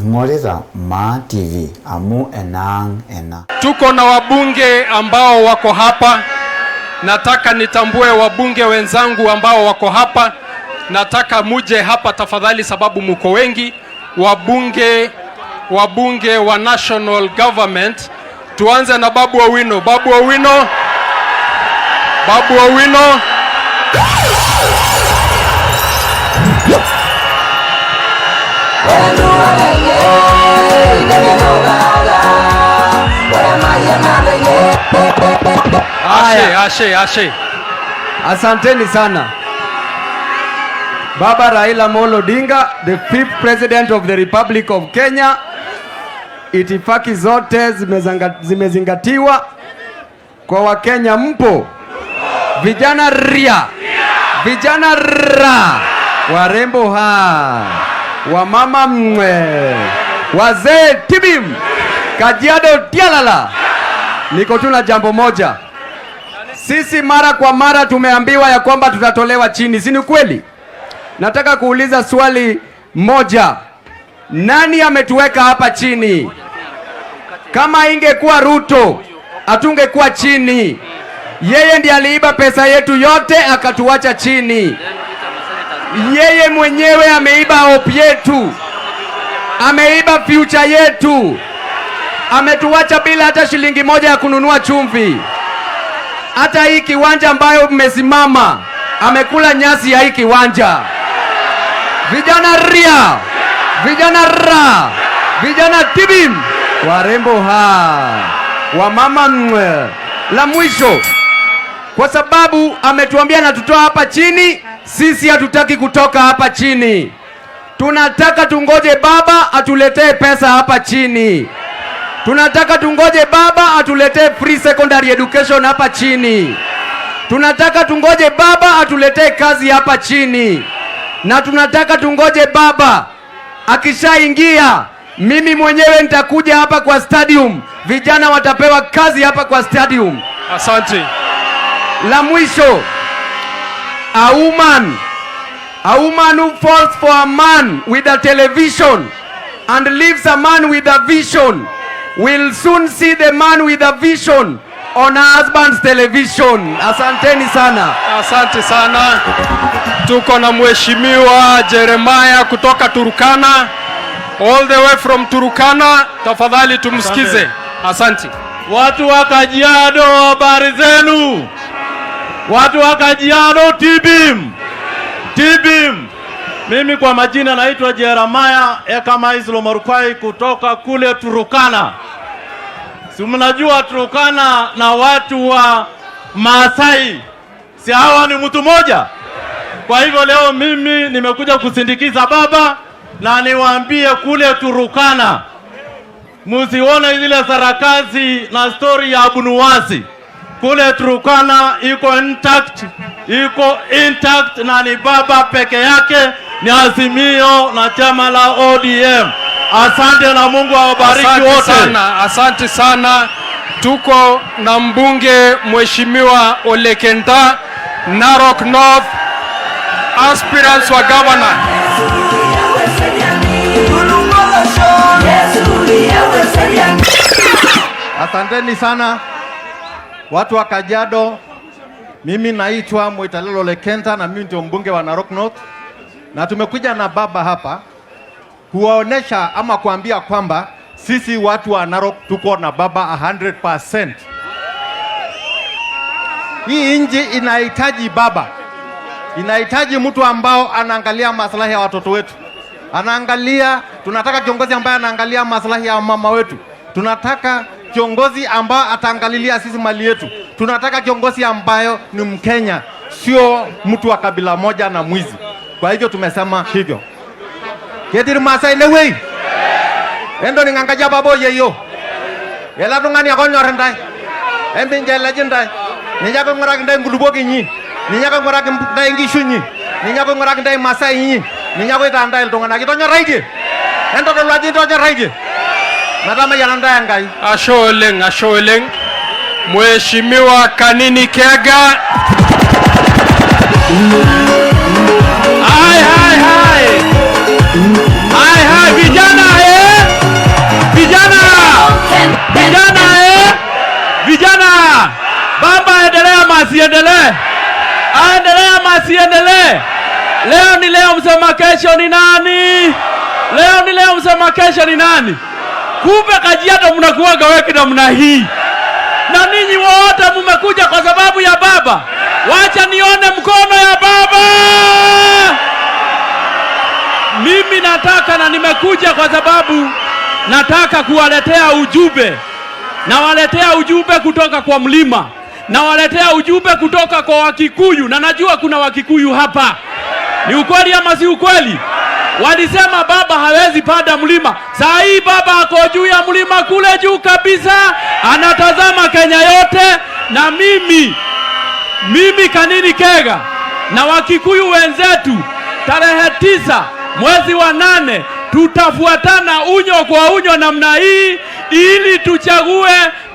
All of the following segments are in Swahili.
Ing'orita Maa TV amu enaang' ena. Tuko na wabunge ambao wako hapa. Nataka nitambue wabunge wenzangu ambao wako hapa. Nataka muje hapa tafadhali, sababu muko wengi. Wabunge wa national government. Tuanze na Babu Owino. Babu Owino. Babu Owino. Ashe, ashe, ashe. Asanteni sana. Baba Raila Amolo Odinga, the fifth president of the Republic of Kenya. Itifaki zote zimezingatiwa kwa Wakenya. Mpo vijana ria, vijana ra, warembo ha, wamama mwe, wazee tibim, Kajiado tialala. Niko tu na jambo moja. Sisi mara kwa mara tumeambiwa ya kwamba tutatolewa chini, si ni kweli? Nataka kuuliza swali moja. Nani ametuweka hapa chini? Kama ingekuwa Ruto, hatungekuwa chini. Yeye ndiye aliiba pesa yetu yote akatuacha chini. Yeye mwenyewe ameiba hope yetu, ameiba future yetu, ametuacha bila hata shilingi moja ya kununua chumvi. Hata hii kiwanja ambayo mmesimama, amekula nyasi ya hii kiwanja. Vijana ria, vijana ra, vijana tibim, warembo ha, wamama mwe. La mwisho, kwa sababu ametuambia anatutoa hapa chini, sisi hatutaki kutoka hapa chini. Tunataka tungoje baba atuletee pesa hapa chini. Tunataka tungoje baba atuletee free secondary education hapa chini. Tunataka tungoje baba atuletee kazi hapa chini. Na tunataka tungoje baba akishaingia, mimi mwenyewe nitakuja hapa kwa stadium, vijana watapewa kazi hapa kwa stadium. Asante. La mwisho, a woman who falls for a man with a television and leaves a man with a vision will soon see the man with a vision on her husband's television. Asanteni sana. Asante sana. Tuko na Mheshimiwa Jeremiah kutoka Turkana, all the way from Turkana. Tafadhali tumsikize. Asante. Watu wa Kajiado, habari zenu? Watu wa Kajiado, tibim tibim. Mimi kwa majina naitwa Jeremiah Ekamais Lomorukai kutoka kule Turukana. Si mnajua Turukana na watu wa Maasai, si hawa ni mtu mmoja? Kwa hivyo leo mimi nimekuja kusindikiza baba na niwaambie kule Turukana musione zile sarakasi na stori ya Abunuwasi. Kule Turukana iko intact, iko intact na ni baba peke yake, ni Azimio na chama la ODM. Asante na Mungu awabariki Asante wote. sana, asante sana. Tuko na mbunge Mheshimiwa Ole Kenta, Narok North, aspirants wa governor. Asanteni sana watu wa Kajiado. Mimi naitwa Moitalel Ole Kenta na mimi ndio mbunge wa Narok North, na tumekuja na baba hapa kuwaonesha ama kuambia kwamba sisi watu wa Narok tuko na baba 100%. Hii nchi inahitaji baba, inahitaji mtu ambao anaangalia maslahi ya watoto wetu, anaangalia. Tunataka kiongozi ambaye anaangalia maslahi ya mama wetu. Tunataka kiongozi ambaye ataangalilia sisi mali yetu. Tunataka kiongozi ambayo ni Mkenya, sio mtu wa kabila moja na mwizi. Kwa hivyo tumesema hivyo. Ketii Irmaasai enewuei entoni ngankaji apa yeyio ele tung'ani ake onyor intae emincho eleji intae ninye ake oing'uraki intae nkulupuok inyi ninye ake oing'uraki intae inkishu inyi ninye ake oing'uraki intae imasaa inyi ninye ake oitaa intae iltung'anak itonyorraitie entodolu ajo itonyorraitie metamayiana intae Enkai. Ashe oleng, ashe oleng. Mheshimiwa Kanini Kega. Hai, hai, hai. Hai, hai, vijana eh! Leo ni leo, msema kesho ni nani? Leo ni leo, msema kesho ni nani? Kumbe Kajiado mnakuwaga weki namna hii, na ninyi wote mmekuja kwa sababu ya baba. Wacha nione mkono ya baba. Mimi nataka na nimekuja kwa sababu nataka kuwaletea ujumbe. Nawaletea ujumbe kutoka kwa mlima, nawaletea ujumbe kutoka kwa Wakikuyu, na najua kuna Wakikuyu hapa. Ni ukweli ama si ukweli? Walisema baba hawezi panda mlima. Saa hii baba ako juu ya mlima kule juu kabisa, anatazama Kenya yote. Na mimi Kanini Kega na Wakikuyu wenzetu, tarehe 9 mwezi wa 8 tutafuatana unyo kwa unyo namna hii ili tuchague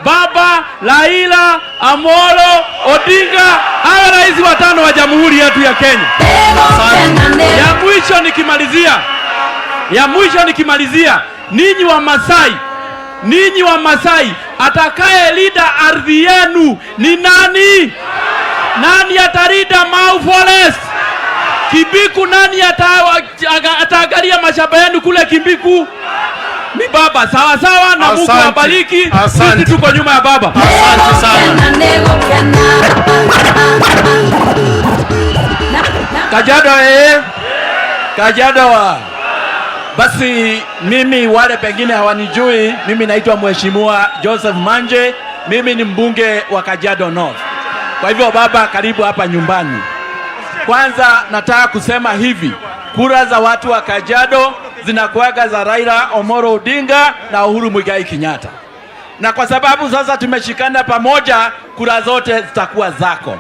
baba Raila Amolo Odinga awe rais wa 5 wa jamhuri yetu ya Kenya. Ya mwisho nikimalizia, ninyi wa Masai, ninyi wa Masai, atakaye linda ardhi yenu ni nani? Nani atalinda Mau Forest? Kibiku, nani ataangalia mashamba yenu kule Kibiku? Ni baba. Sawa sawa, na Mungu awabariki. Sisi tuko nyuma ya baba. Asante sana. Kajiado eh? Kajiado wa. Basi mimi wale pengine hawanijui, mimi naitwa Mheshimiwa Joseph Manje, mimi ni mbunge wa Kajiado North. Kwa hivyo baba, karibu hapa nyumbani. Kwanza nataka kusema hivi, kura za watu wa Kajiado zinakuwaga za Raila Omolo Odinga na Uhuru Muigai Kenyatta. Na kwa sababu sasa tumeshikana pamoja, kura zote zitakuwa zako.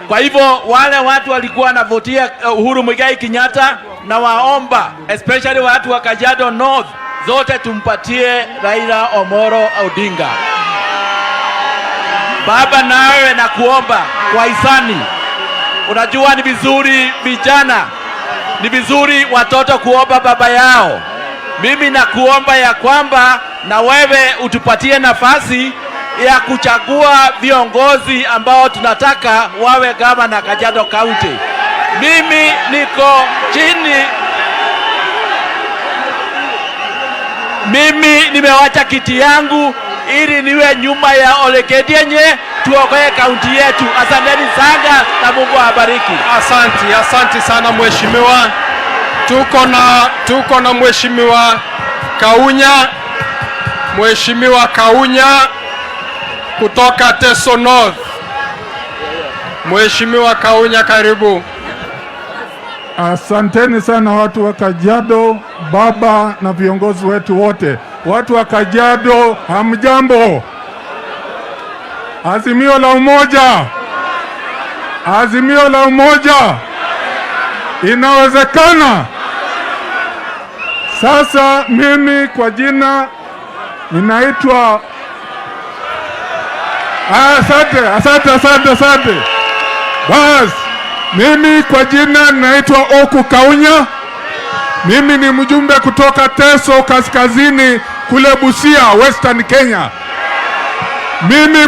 Kwa hivyo wale watu walikuwa wanavotia Uhuru Muigai Kenyatta, na waomba especially watu wa Kajiado North, zote tumpatie Raila Omolo Odinga. Baba, nawe nakuomba kwa hisani, unajua ni vizuri vijana, ni vizuri watoto kuomba baba yao. Mimi nakuomba ya kwamba na wewe utupatie nafasi ya kuchagua viongozi ambao tunataka wawe gavana Kajiado County. Mimi niko chini, mimi nimewacha kiti yangu ili niwe nyuma ya Ole Kedienye, tuokoe kaunti yetu. Asanteni sana na Mungu awabariki. Asante, asante sana mheshimiwa. Tuko na mheshimiwa Kaunya, Mheshimiwa Kaunya kutoka Teso North. Mheshimiwa Kaunya, karibu. Asanteni sana watu wa Kajiado, baba na viongozi wetu wote. Watu wa Kajiado, hamjambo? Azimio la Umoja, Azimio la Umoja, inawezekana. Sasa mimi kwa jina ninaitwa, asante, asante, asante, asante. Bas, mimi kwa jina ninaitwa Oku Kaunya. Mimi ni mjumbe kutoka Teso Kaskazini kule Busia, Western Kenya. Mimi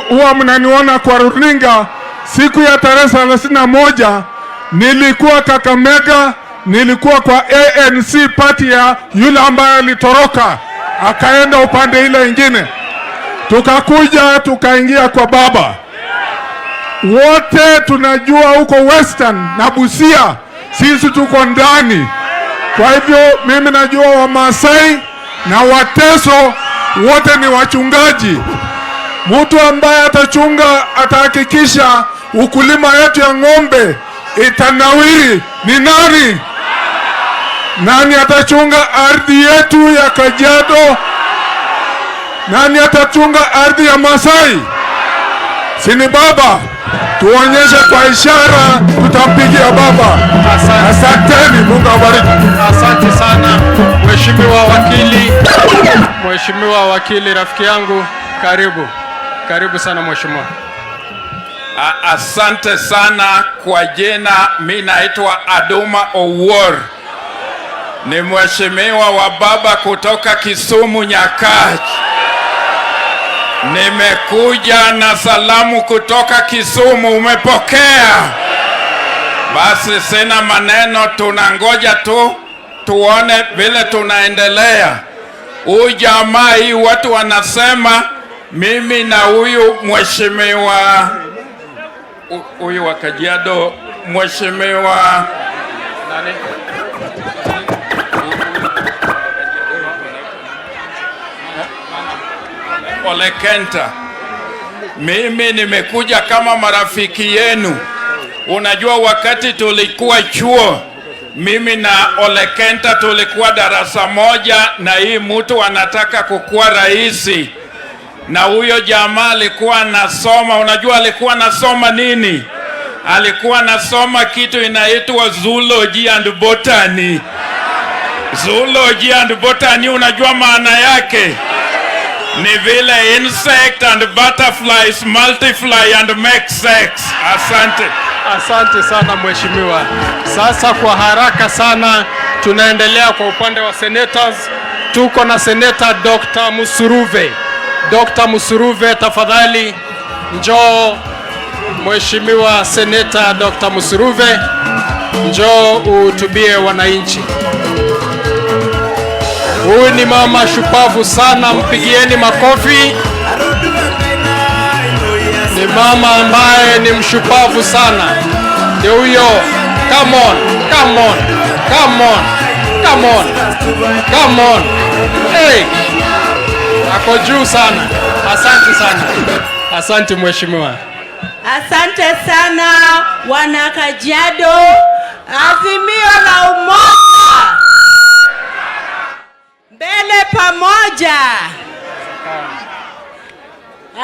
huwa mnaniona kwa runinga. Siku ya tarehe 31 nilikuwa Kakamega, nilikuwa kwa ANC party ya yule ambaye alitoroka akaenda upande ile ingine. Tukakuja tukaingia kwa baba. Wote tunajua huko Western na Busia sisi tuko ndani. Kwa hivyo mimi najua Wamasai na Wateso wote ni wachungaji. Mtu ambaye atachunga, atahakikisha ukulima yetu ya ng'ombe itanawiri ni nani? Nani atachunga ardhi yetu ya Kajiado? Nani atachunga ardhi ya Masai? Si ni baba? Tuonyeshe kwa ishara, tutampigia baba. Asanteni, Mungu awabariki. Asante sana Mheshimiwa wakili. Mheshimiwa wakili rafiki yangu, karibu. Karibu sana mheshimiwa. Asante sana kwa jina, mi naitwa Aduma Owuor, ni mheshimiwa wa baba kutoka Kisumu Nyakach. Nimekuja na salamu kutoka Kisumu, umepokea? Basi sina maneno, tunangoja tu tuone vile tunaendelea. Huyu jamaa hii watu wanasema mimi na huyu mheshimiwa huyu wa Kajiado, mheshimiwa nani? Ole Kenta. Mimi nimekuja kama marafiki yenu. Unajua, wakati tulikuwa chuo, mimi na Ole Kenta tulikuwa darasa moja, na hii mtu anataka kukuwa raisi, na huyo jamaa alikuwa anasoma. Unajua alikuwa anasoma nini? Alikuwa anasoma kitu inaitwa zoology and botany. Zoology and botany, unajua maana yake? Ni vile insect and butterflies multiply and make sex. Asante. Asante sana mheshimiwa. Sasa kwa haraka sana tunaendelea kwa upande wa senators. Tuko na Seneta Dr. Musuruve. Dr. Musuruve, tafadhali njoo. Mheshimiwa Seneta Dr. Musuruve, njoo uhutubie wananchi. Huyu ni mama shupavu sana, mpigieni makofi. Ni mama ambaye ni mshupavu sana, ndio huyo. Come on, come on, come on, come on, come on. Hey, ako juu sana. Asante sana, asante mheshimiwa. Asante sana wana Kajiado, Azimio la Umoja, mbele pamoja.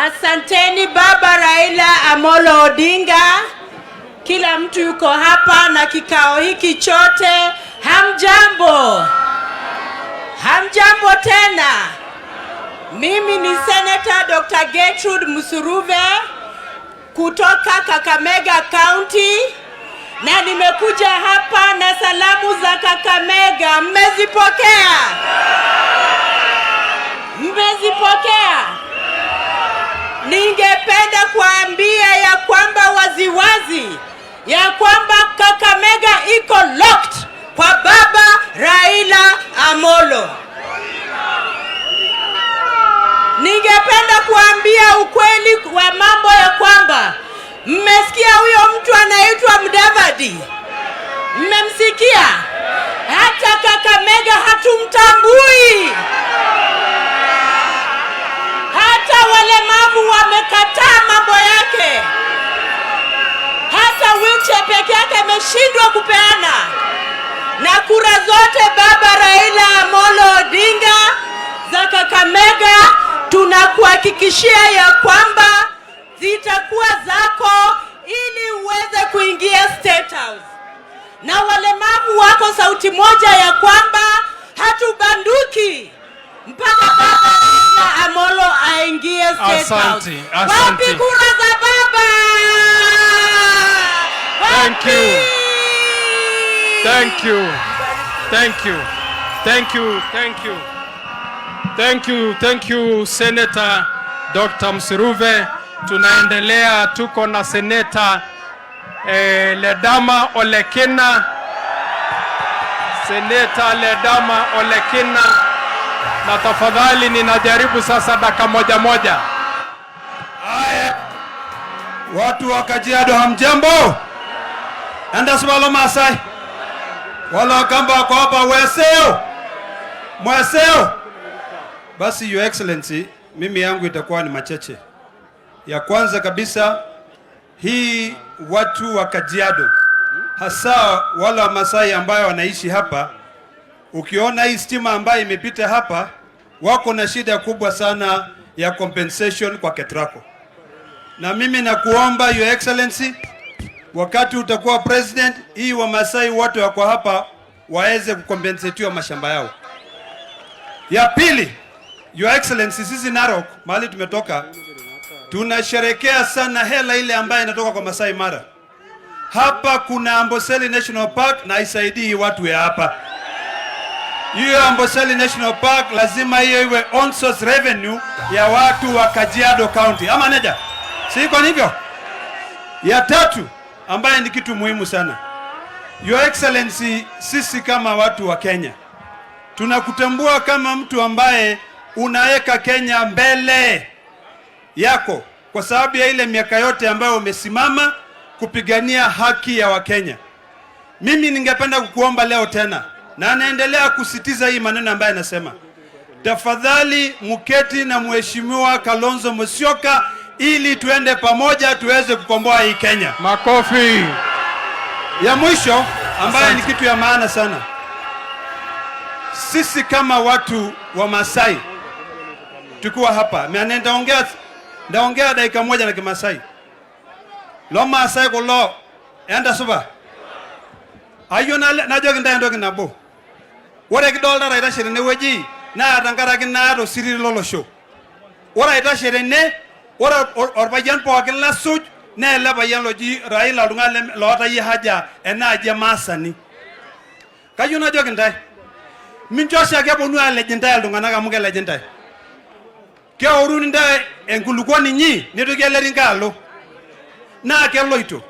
Asanteni Baba Raila Amolo Odinga, kila mtu yuko hapa na kikao hiki chote. Hamjambo? Hamjambo tena. Mimi ni Senator Dr. Gertrude Musuruve kutoka Kakamega County na nimekuja hapa na salamu za Kakamega. Mmezipokea? Mmezipokea? Ningependa kuambia ya kwamba waziwazi ya kwamba Kakamega iko locked kwa Baba Raila Amolo. Ningependa kuambia ukweli wa mambo ya kwamba mmesikia huyo mtu anaitwa Mudavadi, mmemsikia? Hata Kakamega hatumtambui, hata walemavu wamekataa mambo yake, hata wheelchair peke yake ameshindwa kupeana. Na kura zote Baba Raila Amolo Odinga za Kakamega tunakuhakikishia ya kwamba zitakuwa zako ili uweze kuingia State House. Na walemavu wako sauti moja ya kwamba hatubanduki mpaka Baba Raila Amolo aingie State House. Asante, asante. Wapi kura za baba? Thank you. Wapi? Thank you. Thank you. Thank you. Thank you. Thank you. Thank you, Senator Dr. Msuruve. Tunaendelea, tuko na Seneta Ledama Olekina. Seneta Ledama Olekina, na tafadhali ninajaribu sasa dakika moja moja. Watu wa Kajiado hamjambo? Endasupa Masai wala Wakamba wako hapa weseo mweseo. Basi Your Excellency, mimi yangu itakuwa ni machache. Ya kwanza kabisa, hii watu wa Kajiado hasa wale wa Masai ambayo wanaishi hapa, ukiona hii stima ambayo imepita hapa, wako na shida kubwa sana ya compensation kwa Ketraco. Na mimi nakuomba Your Excellency, wakati utakuwa president, hii Wamasai wote wako hapa waweze kukompensetiwa mashamba yao. Ya pili, Your Excellency, sisi Narok mahali tumetoka tunasherekea sana hela ile ambayo inatoka kwa Masai Mara. Hapa kuna Amboseli National Park na isaidii watu ya hapa. Hiyo Amboseli National Park lazima hiyo iwe on source revenue ya watu wa Kajiado County. Ama neja? Si iko hivyo? Ya tatu ambaye ni kitu muhimu sana. Your Excellency, sisi kama watu wa Kenya tunakutambua kama mtu ambaye unaweka Kenya mbele yako kwa sababu ya ile miaka yote ambayo umesimama kupigania haki ya Wakenya. Mimi ningependa kukuomba leo tena, na naendelea kusitiza hii maneno ambayo anasema, tafadhali muketi na Mheshimiwa Kalonzo Musyoka ili tuende pamoja tuweze kukomboa hii Kenya. Makofi. Ya mwisho ambayo ni kitu ya maana sana, sisi kama watu wa Masai tukiwa hapa, na ndaongea dakika moja na Kimasai. Lo Masai kulo enda supa ayieu najoki ntae entoki nabo. Ore kidolta aitashe tenewueji naa tenkaraki naata osiriri lolosho. Ore aitashe tene, ore orpayian pookin lasuj naa ele payian loji Raila, oltung'ani lootayie haja enaaji emaasani. Kayieu najoki ntae, mincho oshiake eponu alej intae iltung'anak amu kelej intae. Keoruni ntae enkulukuoni inyi nitoki eleri nkaalo. Naa keloito.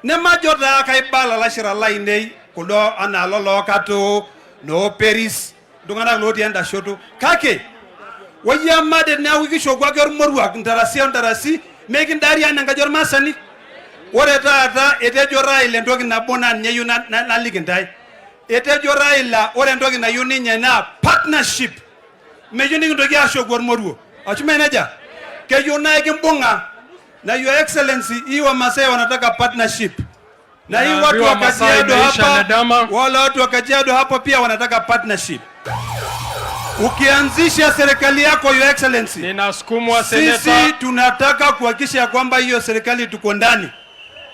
Nemajo taa kaibala lalashera lainei kuldo anaa lolookato noo Peris iltung'anak lotii enda shoto. Kake woyiamade neeku kishoku ake ormoruak ntarasi ontarasi mekindarian enkaji ormaasani. Ore taata etejo Raila entoki nabo naa ninye eyieu naliki ntae. Etejo Raila ore entoki nayieu ninye naa partnership. Meyieu nikintoki ashoku ormoruo. Ashu mee nejia? Keyieu naa ekimbung'a. Na Your Excellency, hii Wamasai wanataka partnership. Na hii watu wa Naambiwa Masai Kajiado imeisha hapa, Ledama. Wale watu wa Kajiado hapo pia wanataka partnership. Ukianzisha serikali yako, Your Excellency, Ninasukumwa sisi seneta. Tunataka kuhakikisha ya kwamba hiyo serikali tuko ndani,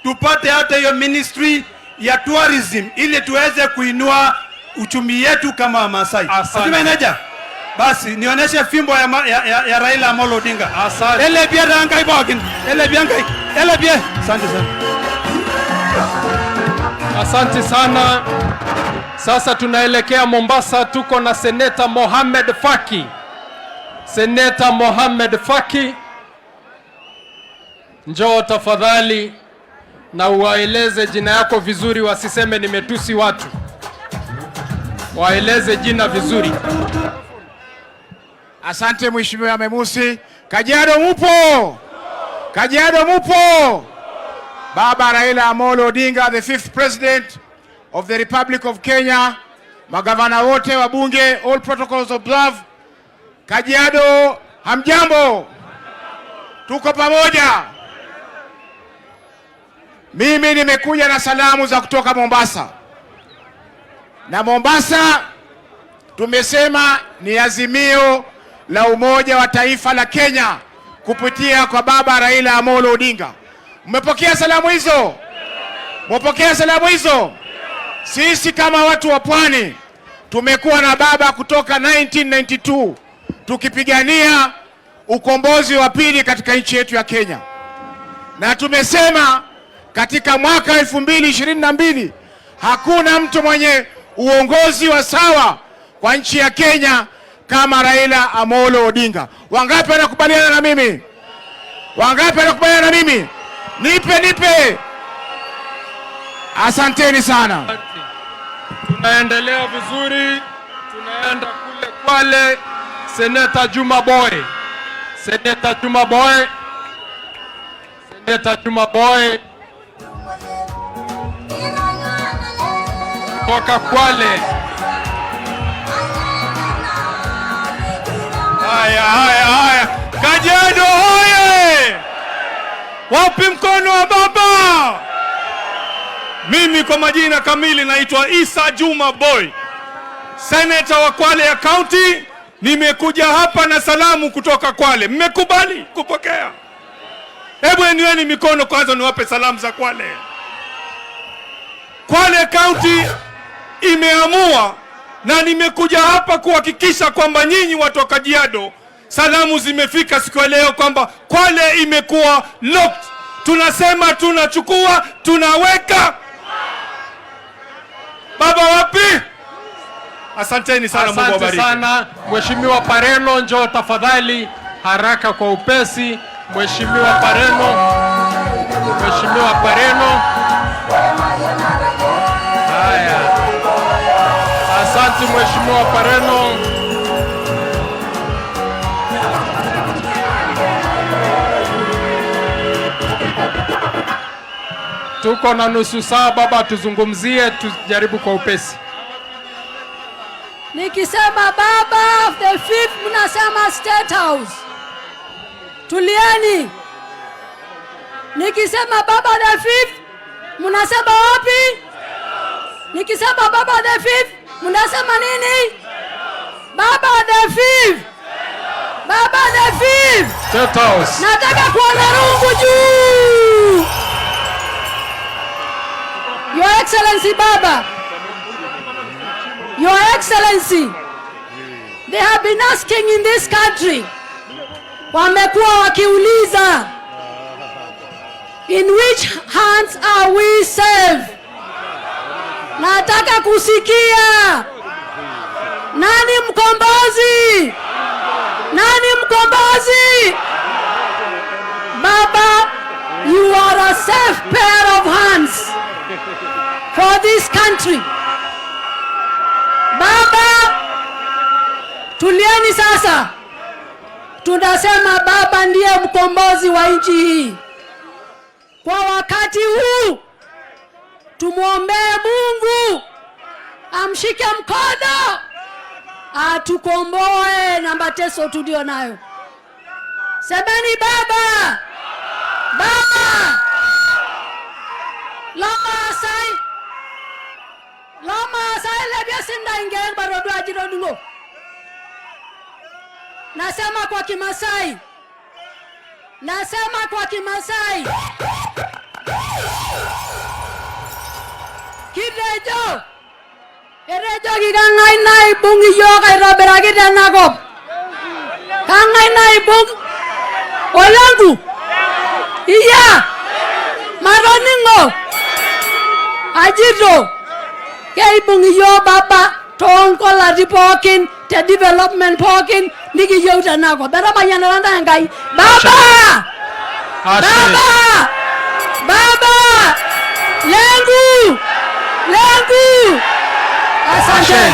tupate hata hiyo ministry ya tourism ili tuweze kuinua uchumi yetu kama Wamasai. Asante. Asante. Meneja, basi nionyeshe fimbo ya Raila Amolo Odinga. Asante. Ele tankai pookin. Ele nkai. Ele. Asante sana. Asante sana. Sasa tunaelekea Mombasa, tuko na Seneta Mohamed Faki. Seneta Mohamed Faki, njoo tafadhali na uwaeleze jina yako vizuri, wasiseme nimetusi watu. Waeleze jina vizuri. Asante Mheshimiwa Memusi. Kajiado mupo? Kajiado mupo? Baba Raila Amolo Odinga, the fifth president of the Republic of Kenya, magavana wote, wabunge, all protocols observed. Kajiado hamjambo? Tuko pamoja. Mimi nimekuja na salamu za kutoka Mombasa, na Mombasa tumesema ni azimio la umoja wa taifa la Kenya kupitia kwa Baba Raila Amolo Odinga. Mmepokea salamu hizo? Mmepokea salamu hizo? Sisi kama watu wa pwani tumekuwa na baba kutoka 1992 tukipigania ukombozi wa pili katika nchi yetu ya Kenya, na tumesema katika mwaka 2022 hakuna mtu mwenye uongozi wa sawa kwa nchi ya Kenya kama Raila Amolo Odinga. Wangapi wanakubaliana na mimi? Wangapi wanakubaliana na mimi? Nipe, nipe. Asanteni sana. Tunaendelea vizuri, tunaenda kule Kwale. Seneta Juma Boy, Seneta Juma Boy, Seneta Juma Boy toka Kwale. Haya, haya, haya. Kajiado hoye! Wapi mkono wa baba? Mimi kwa majina kamili naitwa Isa Juma Boy, seneta wa Kwale ya County. Nimekuja hapa na salamu kutoka Kwale. Mmekubali kupokea? Hebu inueni mikono kwanza niwape salamu za Kwale. Kwale County imeamua na nimekuja hapa kuhakikisha kwamba nyinyi watu wa Kajiado, salamu zimefika siku ya leo kwamba Kwale imekuwa locked. Tunasema tunachukua, tunaweka. Baba wapi? Asanteni sana, Mungu Asante awabariki. Sana Mheshimiwa Pareno, njoo tafadhali haraka kwa upesi. Mheshimiwa Pareno, Mheshimiwa Pareno. Mheshimiwa Pareno. Tuko na nusu saa baba, tuzungumzie, tujaribu kwa upesi. Nikisema baba of the fifth, mnasema State House. Tulieni. Nikisema baba the fifth, mnasema wapi? Nikisema baba the fifth, mnasema nini? Baba the fifth. Baba the fifth. State House. Nataka kuona rungu juu. Your Excellency Baba, Your Excellency, they have been asking in this country, wamekuwa wakiuliza, in which hands are we safe? Nataka kusikia nani mkombozi? Nani mkombozi? Baba, you are a safe pair of hands for this country. Baba, tulieni sasa. Tunasema baba ndiye mkombozi wa nchi hii. Kwa wakati huu tumwombee Mungu amshike mkono atukomboe na mateso tulio nayo. Semeni baba, baba. Lomaasai, Lomaasai lebia sinda ingeng barodu ajirodungo. Nasema kwa Kimasai, nasema kwa Kimasai. Kirejo, erejo kikangai naibung iyiook aitobiraki tenakop. Kangai naibung Olenku. Iya, matoning'o. Ajito, keibung iyiook baba toonkolati pookin, te development pookin nikiyieu tenakop. Etamayianata ntae Enkai. Baba! Baba! Baba! Lenku! Lenku! Asante.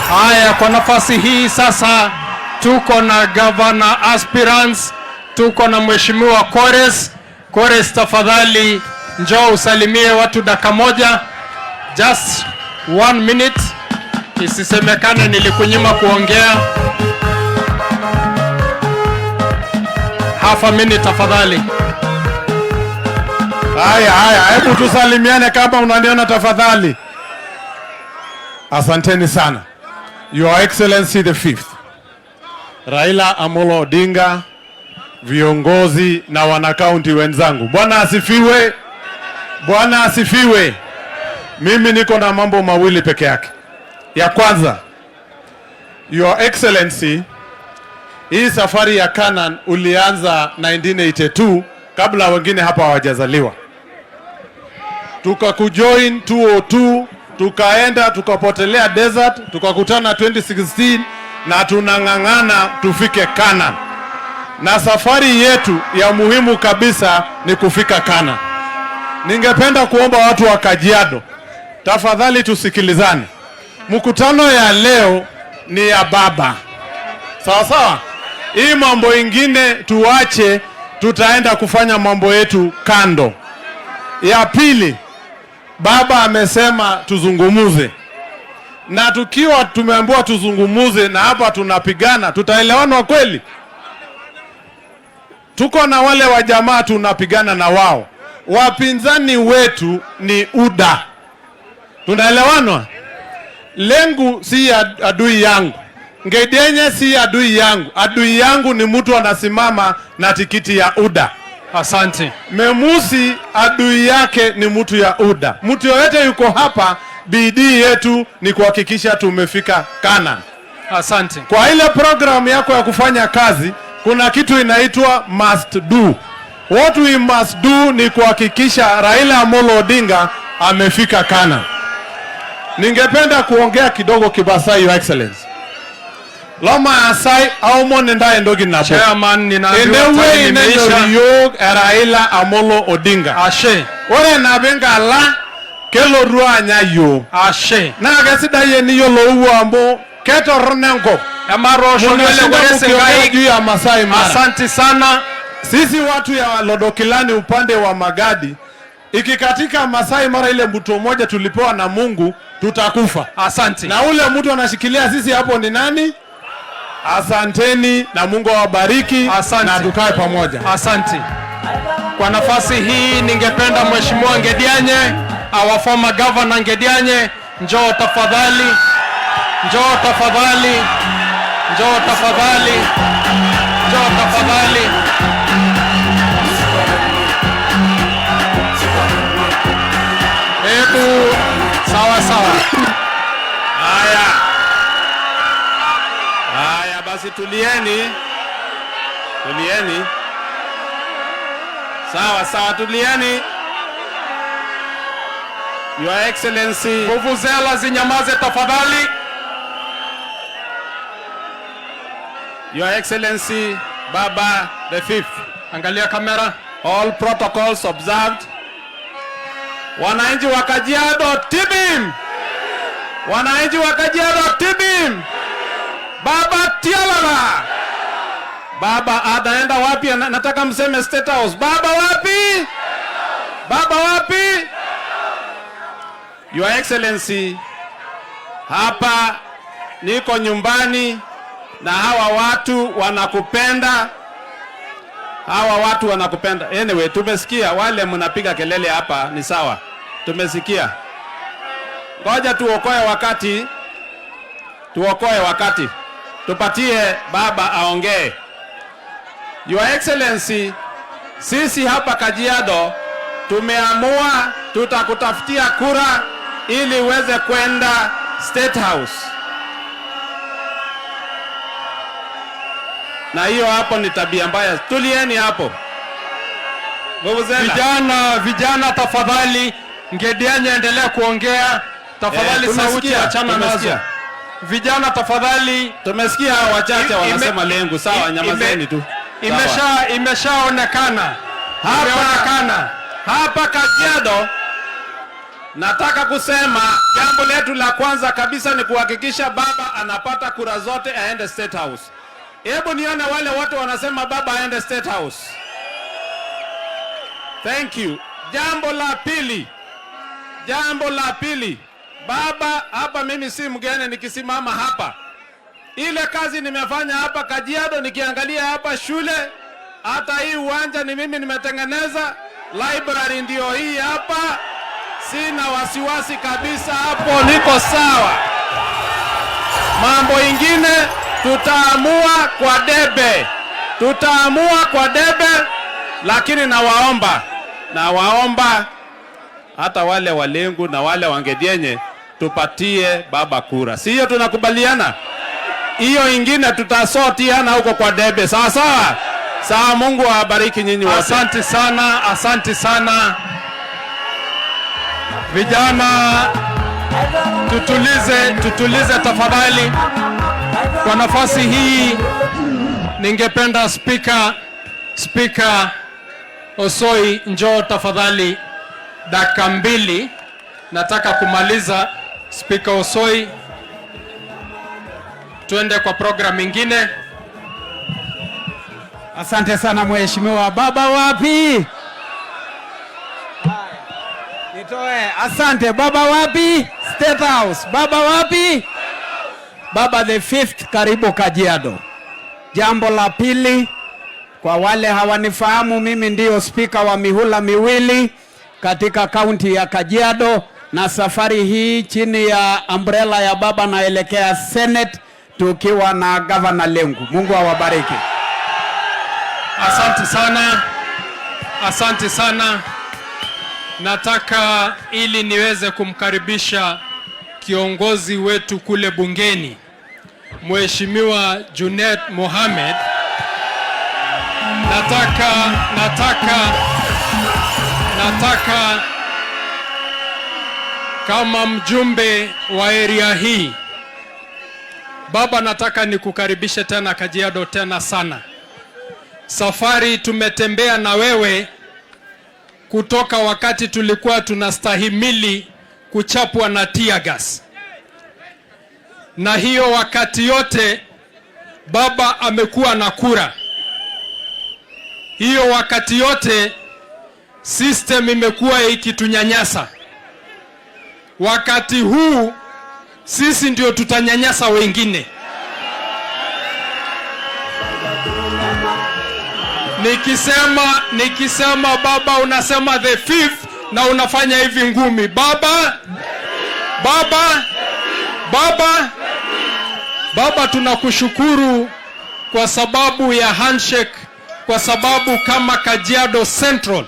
Haya, kwa nafasi hii sasa tuko na governor aspirants, tuko na Mheshimiwa Kores. Kores, tafadhali njoo usalimie watu dakika moja. Just 1 minute. Isisemekane nilikunyima kuongea. Half a minute tafadhali. Haya, haya, hebu tusalimiane kama unaniona tafadhali. Asanteni sana. Your Excellency the Fifth, Raila Amolo Odinga, viongozi na wanakaunti wenzangu. Bwana asifiwe. Bwana asifiwe. Mimi niko na mambo mawili peke yake. Ya kwanza, Your Excellency, hii safari ya Canaan ulianza 1982 kabla wengine hapa hawajazaliwa. Tukakujoin 2002, tukaenda tukapotelea desert, tukakutana 2016 na tunang'ang'ana tufike Canaan. Na safari yetu ya muhimu kabisa ni kufika Canaan. Ningependa kuomba watu wa Kajiado, tafadhali tusikilizane. Mkutano ya leo ni ya baba. Sawa sawa? Hii mambo ingine tuache, tutaenda kufanya mambo yetu kando. Ya pili, baba amesema tuzungumuze. Na tukiwa tumeambiwa tuzungumuze na hapa tunapigana, tutaelewana kweli? Tuko na wale wa jamaa tunapigana na wao. Wapinzani wetu ni UDA. Tunaelewana? Lengu si adui yangu. Ngedenye si adui yangu. Adui yangu ni mtu anasimama na tikiti ya UDA. Asante. Memusi adui yake ni mtu ya UDA. Mtu yoyote yuko hapa, bidii yetu ni kuhakikisha tumefika Canaan. Asante. Kwa ile program yako ya kufanya kazi, kuna kitu inaitwa must do. What we must do ni kuhakikisha Raila Amolo Odinga amefika Canaan. Ningependa kuongea kidogo Kibasai, Your Excellency. Loma asai aomon nda endogi nabo. Chairman, ninaambiwa Enewe time imeisha. inenyoriyok Raila Amolo Odinga. Ashe. Ore nabenga la Kelotu anya yiok. Ashe. Naa kesidai eniyiolou amu ketorrono enkop. Munashinda mkiongea juu ya Masai Mara. Asante sana. Sisi watu ya Lodokilani upande wa Magadi, ikikatika Masai Mara ile mto mmoja tulipewa na Mungu, tutakufa. Asante. Na ule mtu anashikilia sisi hapo ni nani? Asanteni na Mungu awabariki. Asante. Na tukae pamoja. Asante. Kwa nafasi hii ningependa Mheshimiwa Ngedianye, our former governor Ngedianye, njoo tafadhali. Njoo tafadhali. Njoo tafadhali. Njoo tafadhali. Hebu sawa sawa. Haya. Haya basi tulieni. Tulieni. Sawa sawa, tulieni. Your Excellency. Vuvuzela zinyamaze tafadhali. Your Excellency Baba the Fifth. Angalia kamera. All protocols observed. Wananchi wa Kajiado tibim. Wananchi wa Kajiado tibim. Baba tialala. Baba ataenda wapi? Nataka mseme State House. Baba wapi? Baba wapi? Your Excellency, hapa niko nyumbani na hawa watu wanakupenda. Hawa watu wanakupenda. Anyway, tumesikia wale mnapiga kelele hapa ni sawa. Tumesikia. Ngoja tuokoe wakati. Tuokoe wakati. Tupatie baba aongee. Your Excellency, sisi hapa Kajiado tumeamua tutakutafutia kura ili uweze kwenda State House. Na hiyo hapo ni tabia mbaya. Tulieni hapo. Vuvuzela. Vijana tafadhali, Ngedianye endelea kuongea. Tafadhali sauti achana nazo. Vijana tafadhali. Tumesikia hao wachache wanasema lengo. Sawa, nyamazeni tu. Imeshaonekana. Imeonekana. Hapa Kajiado nataka kusema jambo letu la kwanza kabisa ni kuhakikisha baba anapata kura zote aende State House. Hebu nione wale wote wanasema baba aende State House. Thank you. Jambo la pili. Baba, hapa mimi si mgeni nikisimama hapa. Ile kazi nimefanya hapa Kajiado, nikiangalia hapa shule, hata hii uwanja ni mimi nimetengeneza, library ndio hii hapa. Sina wasiwasi kabisa hapo, niko sawa. Mambo ingine tutaamua kwa debe. Tutaamua kwa debe, lakini nawaomba hata wale walengu na wale wangedienye tupatie baba kura. Si hiyo tunakubaliana? Hiyo ingine tutasotiana huko kwa debe. Sawa sawa. Sawa, Mungu awabariki nyinyi wote. Asante sana, asante sana. Vijana tutulize tafadhali. Kwa nafasi hii ningependa Speaker Osoi njoo tafadhali, dakika mbili nataka kumaliza. Speaker Osoi, tuende kwa program nyingine. Asante sana mheshimiwa. Baba wapi? Nitoe. Asante. Baba wapi? State House. Baba wapi? Baba the Fifth, karibu Kajiado. Jambo la pili, kwa wale hawanifahamu, mimi ndio speaker wa mihula miwili katika kaunti ya Kajiado, na safari hii chini ya umbrella ya baba naelekea Senate tukiwa na Governor Lengu. Mungu awabariki. Asante sana. Asante sana. Nataka ili niweze kumkaribisha kiongozi wetu kule bungeni, Mheshimiwa Junet Mohamed. Nataka kama mjumbe wa area hii, baba, nataka nikukaribishe tena Kajiado tena sana. Safari tumetembea na wewe kutoka wakati tulikuwa tunastahimili kuchapwa na tear gas. Na hiyo wakati yote baba amekuwa na kura. Hiyo wakati yote system imekuwa ikitunyanyasa. Wakati huu sisi ndio tutanyanyasa wengine. Nikisema baba unasema the fifth na unafanya hivi ngumi. Baba, baba, baba, baba, tunakushukuru kwa sababu ya handshake, kwa sababu kama Kajiado Central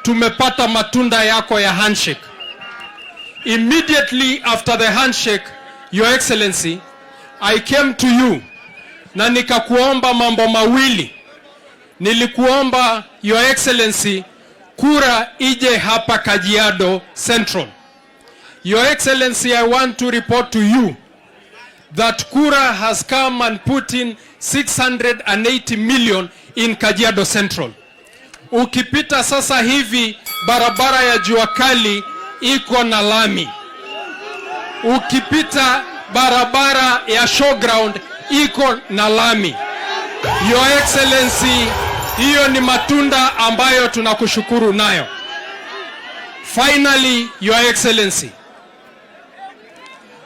tumepata matunda yako ya handshake. Immediately after the handshake, Your Excellency, I came to you na nikakuomba mambo mawili. Nilikuomba, Your Excellency, kura ije hapa Kajiado Central. Your Excellency, I want to report to you that kura has come and put in 680 million in Kajiado Central. Ukipita sasa hivi barabara ya jua kali iko na lami. Ukipita barabara ya showground iko na lami. Your Excellency, hiyo ni matunda ambayo tunakushukuru nayo. Finally, Your Excellency,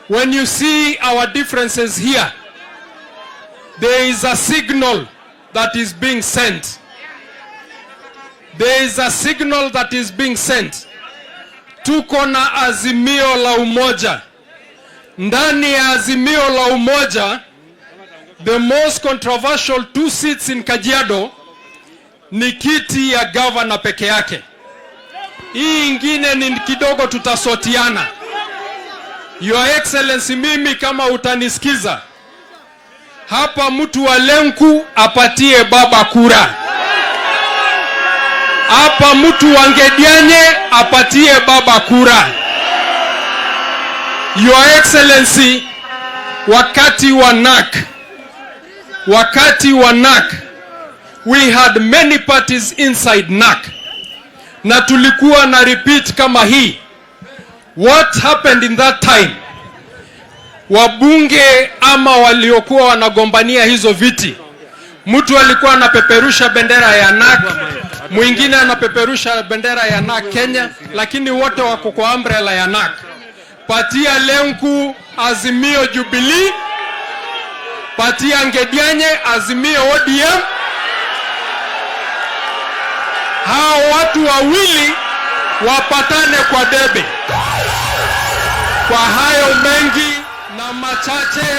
when you see our differences here, there is a signal that is being sent. There is a signal that is being sent. Tuko na azimio la umoja. Ndani ya azimio la umoja, the most controversial two seats in Kajiado ni kiti ya governor peke yake. Hii ingine ni kidogo tutasotiana. Your Excellency, mimi kama utanisikiza hapa, mtu wa Lenku apatie baba kura. Hapa mtu wa Ngedianye apatie baba kura. Your Excellency, wakati wa NAC, we had many parties inside NAC, na tulikuwa na repeat kama hii. What happened in that time? Wabunge ama waliokuwa wanagombania hizo viti, mtu alikuwa anapeperusha bendera ya NAC, mwingine anapeperusha bendera ya NAC Kenya, lakini wote wako kwa umbrella ya NAC. Patia Lenku Azimio Jubilee, patia Ngedianye Azimio ODM. Hao watu wawili wapatane kwa debe. Kwa hayo mengi na machache,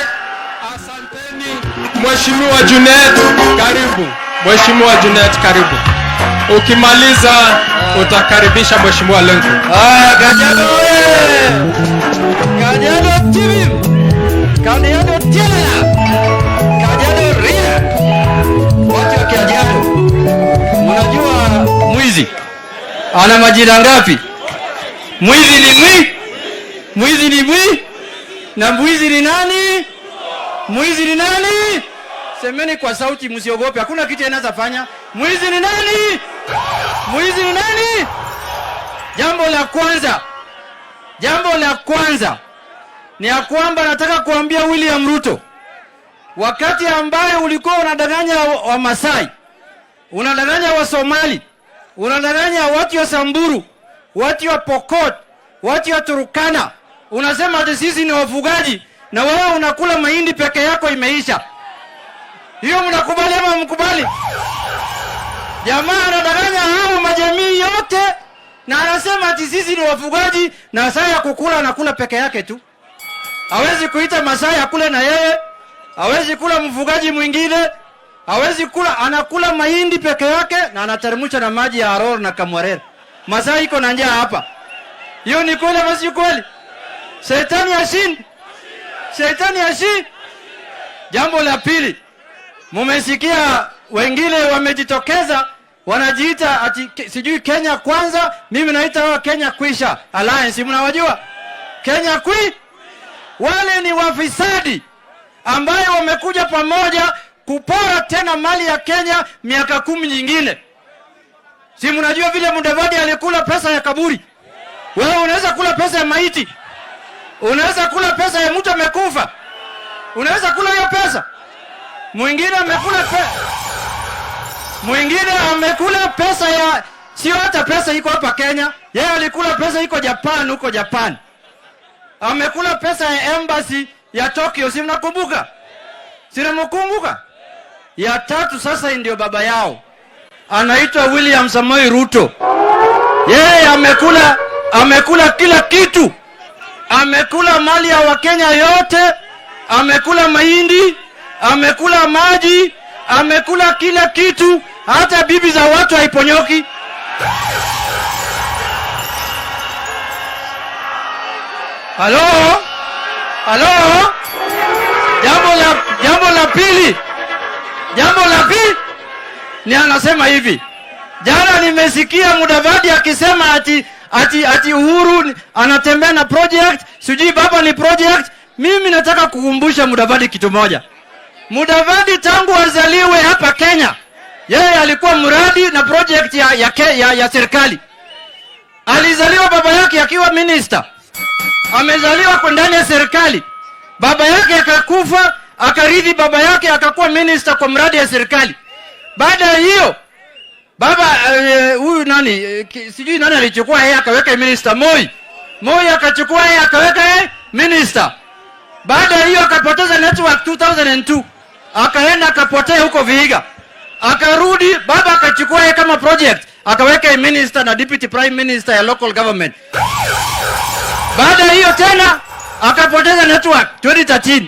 asanteni. Mheshimiwa Junet, karibu. Mheshimiwa Junet, karibu. Ukimaliza utakaribisha Mheshimiwa Lenku. Kajiado oye! Kajiado TV! Kajiado tena! Kajiado ria! Watu wa Kajiado, mnajua mwizi ana majina ngapi? Mwizi ni mwi, mwizi ni mwi, na mwizi ni nani? Mwizi ni nani? Semeni kwa sauti, msiogope, hakuna kitu anaweza fanya. Mwizi ni nani? Mwizi ni nani? Jambo la kwanza ni ya kwamba nataka kuambia William Ruto, wakati ambaye ulikuwa unadanganya wa Masai, unadanganya wa Somali, unadanganya watu wa Samburu, watu wa Pokot, watu wa Turkana, unasema ati sisi ni wafugaji na wewe unakula mahindi peke yako, imeisha. Hiyo mnakubali ama mkubali? Jamaa anadanganya hao majamii yote na anasema ati sisi ni wafugaji, na saa ya kukula anakula peke yake tu. Hawezi kuita Masai akule na yeye, hawezi kula mfugaji mwingine, hawezi kula, anakula mahindi peke yake na anateremsha na maji ya Aror na Kamwarer. Masai iko na njaa hapa. Hiyo ni kweli ama si kweli? Shetani ashindi. Shetani ashindi. Jambo la pili, mumesikia wengine wamejitokeza wanajiita ati sijui Kenya kwanza, mimi naita wao Kenya kwisha Alliance, mnawajua? Kenya kwi wale ni wafisadi ambayo wamekuja pamoja kupora tena mali ya Kenya miaka 10 nyingine. Si mnajua vile Mudavadi alikula pesa ya kaburi? Wewe unaweza kula pesa ya maiti? Unaweza kula pesa ya mtu amekufa? Unaweza kula hiyo pesa? Mwingine amekula pesa. Mwingine amekula pesa ya, sio hata pesa iko hapa Kenya. Yeye alikula pesa iko Japan, huko Japan. Amekula pesa ya embassy ya Tokyo, si mnakumbuka? Si mnakumbuka? Ya tatu sasa ndio baba yao. Anaitwa William Samoei Ruto. Yeye amekula kila kitu. Amekula mali ya Wakenya yote, amekula mahindi, amekula maji, amekula kila kitu, hata bibi za watu haiponyoki. Halo? Halo? Jambo la pili. Jambo la pili ni anasema hivi. Jana nimesikia Mudavadi akisema ati Uhuru anatembea na project, sijui baba ni project. Mimi nataka kukumbusha Mudavadi kitu moja. Mudavadi tangu azaliwe hapa Kenya, yeye alikuwa mradi na project ya serikali. Alizaliwa baba yake akiwa minister. Amezaliwa kwa ndani ya serikali. Baba yake akakufa, akarithi baba yake akakuwa minister kwa mradi ya serikali. Baada ya hiyo baba huyu nani sijui nani alichukua yeye akaweka minister Moi. Moi akachukua yeye akaweka minister. Baada ya hiyo akapoteza network 2002. Akaenda akapotea huko Vihiga. Akarudi baba akachukua yeye kama project, akaweka minister na deputy prime minister ya local government. Baada ya hiyo tena akapoteza network 2013.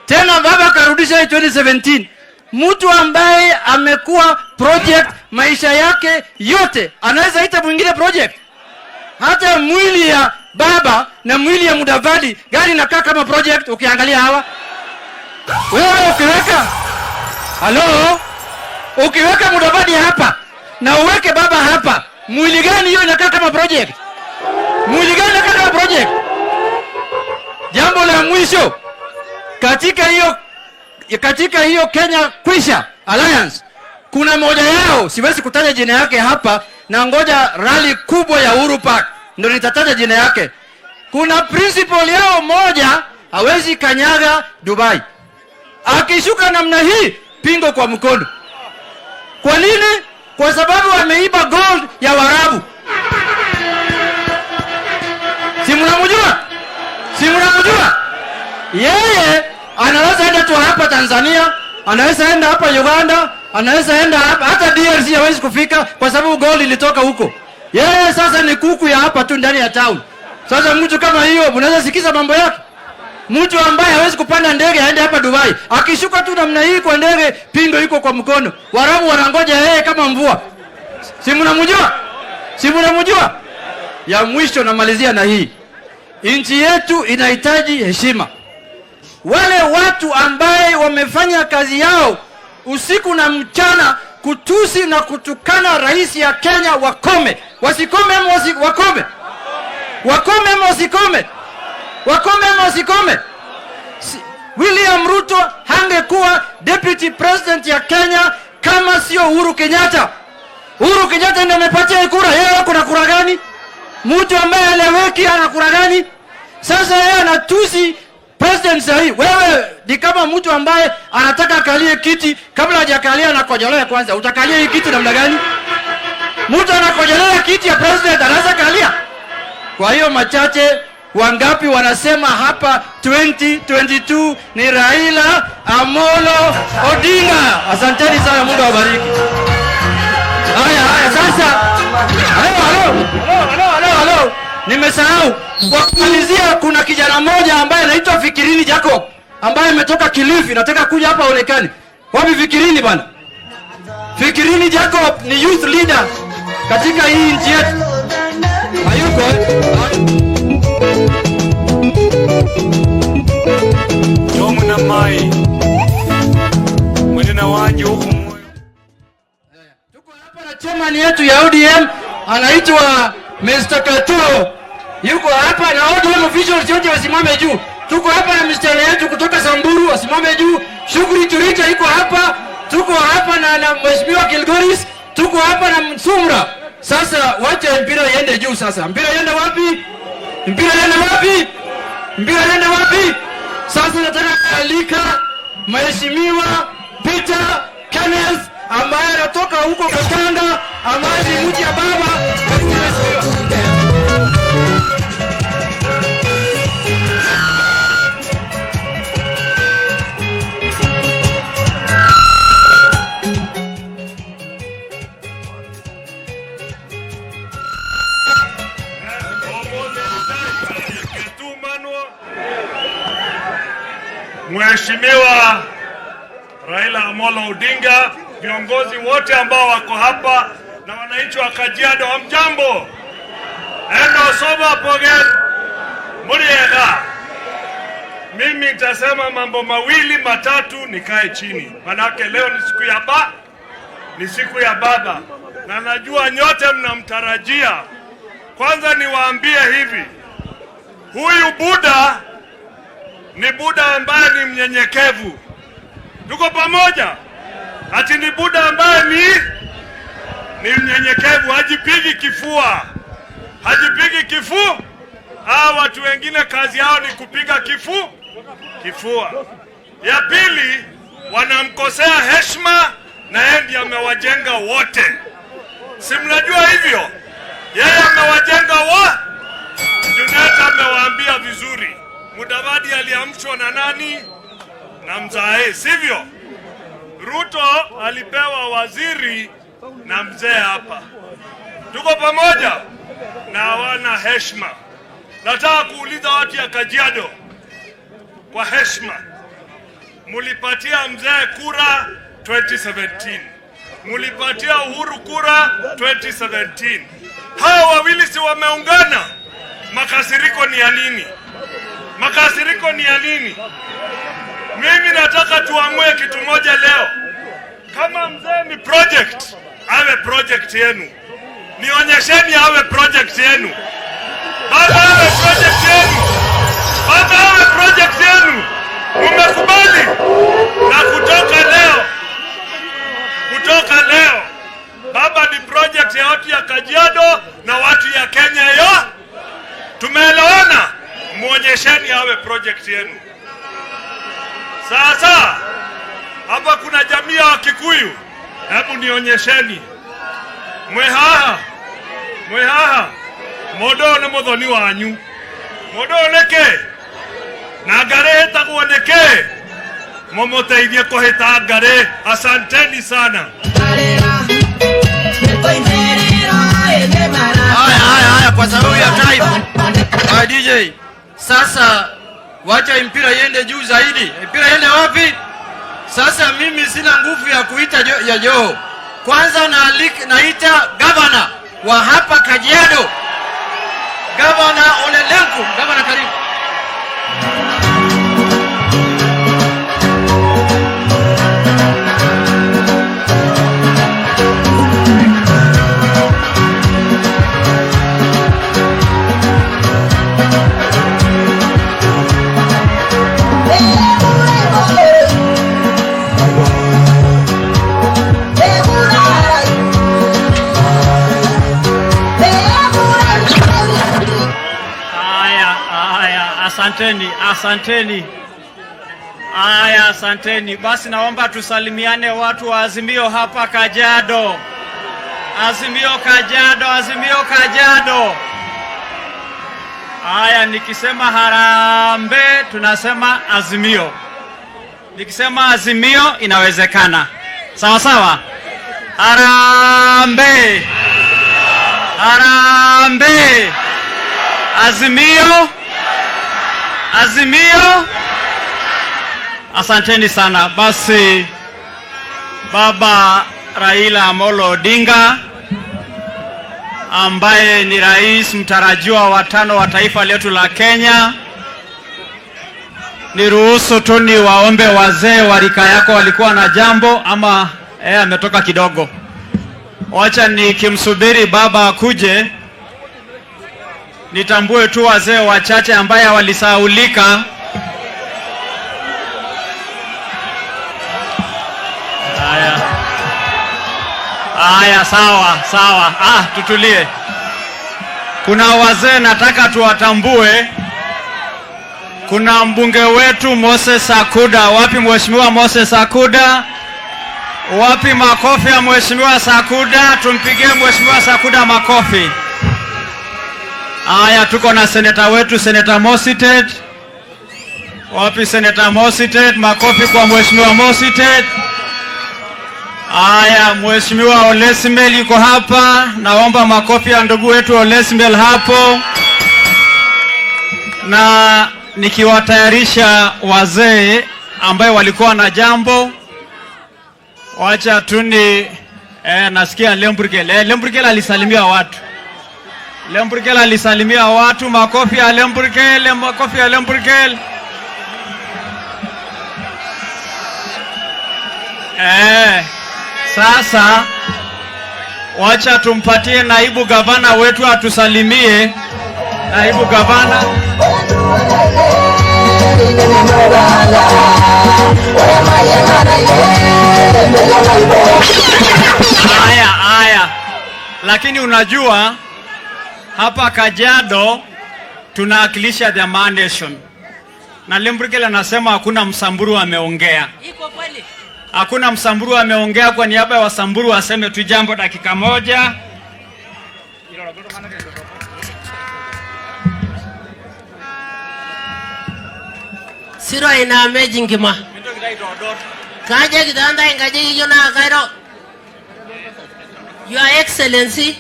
Tena baba akarudisha 2017. Mtu ambaye amekuwa project maisha yake yote anaweza ita mwingine project? Hata mwili ya baba na mwili ya Mudavadi gari inakaa kama project ukiangalia hawa. Wewe ukiweka, halo, ukiweka Mudavadi hapa na uweke baba hapa, mwili gani hiyo inakaa kama project? Mwili gani inakaa kama project? Jambo la mwisho, katika hiyo Kenya Kwisha Alliance kuna moja yao, siwezi kutaja jina yake hapa, na ngoja rally kubwa ya Uhuru Park ndio nitataja jina yake. Kuna principal yao moja hawezi kanyaga Dubai. Akishuka namna hii, pingo kwa mkono. Kwa nini? Kwa sababu ameiba gold ya Waarabu. Si mnamjua? Si mnamjua? Yeye anaweza enda tu hapa Tanzania, anaweza enda hapa Uganda, anaweza enda hapa hata DRC hawezi kufika kwa sababu gold ilitoka huko. Yeye sasa ni kuku ya hapa tu ndani ya town. Sasa mtu kama hiyo mnaweza sikiza mambo yake? Mtu ambaye hawezi kupanda ndege aende hapa Dubai, akishuka tu namna hii kwa ndege, pingo iko kwa mkono. Waarabu wanangoja yeye kama mvua. Si mnamjua? Si mnamjua? Ya mwisho namalizia na hii. Nchi yetu inahitaji heshima. Wale watu ambaye wamefanya kazi yao usiku na mchana kutusi na kutukana rais ya Kenya wakome. Wasikome ama wakome? Wakome ama wasikome? Wakome ama wasikome? William Ruto hangekuwa deputy president ya Kenya kama sio Uhuru Kenyatta. Uhuru Kenyatta ndiye amepatia kura. Yeye ako na kura gani? Mtu ambaye eleweki ana kura gani? Sasa yeye anatusi president sahi. Wewe ni kama mtu ambaye anataka akalie kiti, kabla hajakalia anakojolea kwanza. Utakalia hii kiti namna gani? Mtu anakojolea kiti ya president anaweza kalia? Kwa hiyo machache, wangapi wanasema hapa 2022 ni Raila Amolo Odinga? Asanteni sana, Mungu awabariki. Haya sasa. Halo. Nimesahau. Kwa kumalizia, kuna kijana mmoja ambaye anaitwa Fikirini Jacob ambaye ametoka Kilifi, nataka kuja hapa aonekane. Wapi Fikirini bwana? Fikirini Jacob ni youth leader katika hii nchi yetu. Hayuko. Yomuna mai. Mwenena wanje huku. Tuko hapa na chairman yetu ya ODM anaitwa Mr. Katuro. Yuko hapa na ODM officials wote wasimame juu. Tuko hapa na msichana yetu kutoka Samburu wasimame juu. Shukri Turicha yuko hapa. Tuko hapa na Mheshimiwa Kilgoris. Tuko hapa na Msumra. Sasa wacha mpira iende juu sasa. Mpira iende wapi? Mpira iende wapi? Mpira iende wapi? Sasa nataka kualika Mheshimiwa Peter Kenneth ambaye anatoka huko Katanga, ambaye ni mji ya baba. Karibu mheshimiwa. Mheshimiwa Raila Amolo Odinga, viongozi wote ambao wako hapa na wananchi wa Kajiado, hamjambo? Endo soma pogen muriega. Mimi nitasema mambo mawili matatu, nikae chini, manake leo ni siku ya ni siku ya baba, na najua nyote mnamtarajia. Kwanza niwaambie hivi, huyu Buda ni Buda ambaye ni mnyenyekevu. Tuko pamoja? Ati ni Buda ambaye ni mnyenyekevu, hajipigi kifua, hajipigi kifua. Hawa watu wengine kazi yao ni kupiga kifua. Ya pili, wanamkosea heshima na yeye ndiye amewajenga wote. Si mnajua hivyo? Yeye amewajenga wote. Junet amewaambia vizuri. Mudavadi aliamshwa na nani? Na mzae, sivyo? Ruto alipewa waziri na mzee hapa. Tuko pamoja? Na hawana heshima. Nataka kuuliza watu ya Kajiado kwa heshima, mulipatia mzee kura 2017, mulipatia Uhuru kura 2017. Hawa wawili si wameungana? Makasiriko ni ya nini? Makasiriko ni ya nini? Mimi nataka tuamue kitu moja leo. Kama mzee ni project, awe project yenu. Nionyesheni awe project yenu. Baba awe project yenu. Baba awe project yenu. Umekubali? Na kutoka leo, baba ni project ya watu ya Kajiado na watu ya Kenya yo. Tumeelewana? Muonyesheni awe project yenu. Sasa hapa kuna jamii ya Wakikuyu, hebu nionyesheni. Mwehaha, mwehaha, modo ni muthoni wanyu, modo neke na ngari hitagwo neke, mumuteithie kuhita ngari. Asanteni sana. Haya, haya, haya, kwa sababu ya time. Haya DJ, sasa wacha mpira iende juu zaidi. Mpira iende wapi? Sasa mimi sina nguvu ya kuita ya Joho. Kwanza naita governor wa hapa Kajiado, Governor Ole Lenku. Governor, karibu. Asanteni, asanteni. Aya, asanteni. Basi naomba tusalimiane watu wa Azimio hapa Kajiado. Azimio Kajiado, Azimio Kajiado. Aya, nikisema harambee tunasema Azimio. Nikisema Azimio inawezekana. Sawa sawa? Harambee. Harambee. Azimio. Azimio. Asanteni sana. Basi Baba Raila Amolo Odinga ambaye ni rais mtarajiwa wa 5 wa taifa letu la Kenya, niruhusu tu ni waombe wazee wa rika yako walikuwa na jambo ama ametoka kidogo. Wacha nikimsubiri baba akuje, nitambue tu wazee wachache ambaye walisahaulika. Haya. Haya, sawa sawa. Ah, tutulie. Kuna wazee nataka tuwatambue. Kuna mbunge wetu Moses Sakuda. Wapi Mheshimiwa Moses Sakuda? Wapi makofi ya Mheshimiwa Sakuda? Tumpigie Mheshimiwa Sakuda makofi. Haya, tuko na seneta wetu, Seneta Mositet. Wapi Seneta Mositet? Makofi kwa Mheshimiwa Mositet. Haya, Mheshimiwa Olesmel yuko hapa, naomba makofi ya ndugu wetu Olesmel hapo. Na nikiwatayarisha wazee ambayo walikuwa na jambo, wacha tuni nasikia Lemburgel. Lemburgel alisalimia watu. Lemburgel alisalimia watu, makofi ya Lemburgel, makofi ya Lemburgel. Sasa wacha tumpatie naibu gavana wetu atusalimie. Naibu gavana. Haya, haya. Lakini unajua hapa Kajiado tunawakilisha the Man Nation. Na Lemburgel anasema hakuna Msamburu ameongea. Iko kweli? Hakuna Msamburu ameongea. Kwa niaba ya Wasamburu aseme tu jambo dakika moja. Siro ina amazing ma. Kaje kidanda ingaje hiyo na kairo. Your Excellency,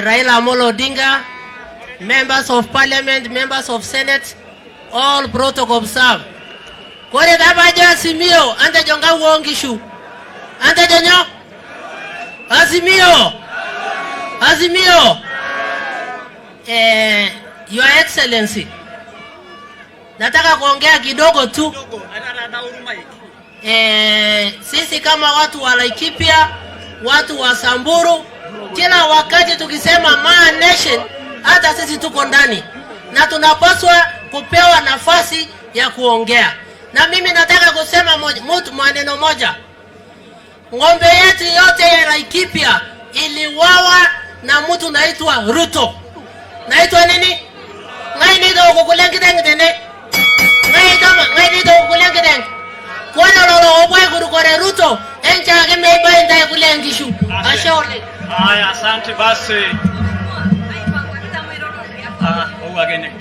Raila Amolo Odinga, members of parliament, members of senate, all protocol observed. Kore dabajo Azimio, ante jonga uongishu. Ante jonyo? Azimio. Azimio. Your Excellency, nataka kuongea kidogo tu. Sisi kama watu wa Laikipia, watu wa Samburu, kila wakati tukisema Ma Nation, hata sisi tuko ndani na tunapaswa kupewa nafasi ya kuongea. Na mimi nataka kusema maneno moja. Ng'ombe yetu yote ya Laikipia iliwawa na mtu naitwa Ruto. Naitwa nini? Ngai ni do kukulengideng tene. Ngai kama ngai ni do kukulengideng. Kwa lolo obwe kurukore Ruto, encha ke meiba nda kulengishu. Ashauri. Haya, asante basi. Ah, uwagene.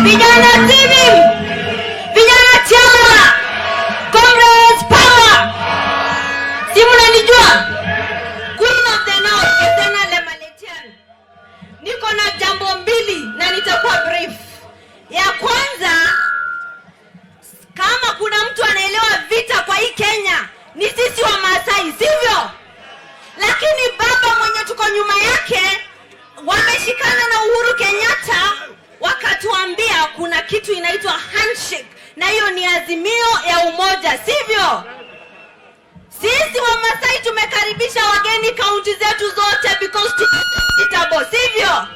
Vijana TV, vijana chama, comrades power. Si mnanijua? Queen of the North, Etena Lemaletian. Niko na jambo mbili na nitakuwa brief. Ya kwanza, kama kuna mtu anaelewa vita kwa hii Kenya, ni sisi wa Maasai, sivyo? Lakini baba mwenye tuko nyuma yake wameshikana na Uhuru Kenyatta wakatuambia kuna kitu inaitwa handshake, na hiyo ni azimio ya umoja, sivyo? Sisi wa Maasai tumekaribisha wageni kaunti zetu zote because tuko, sivyo?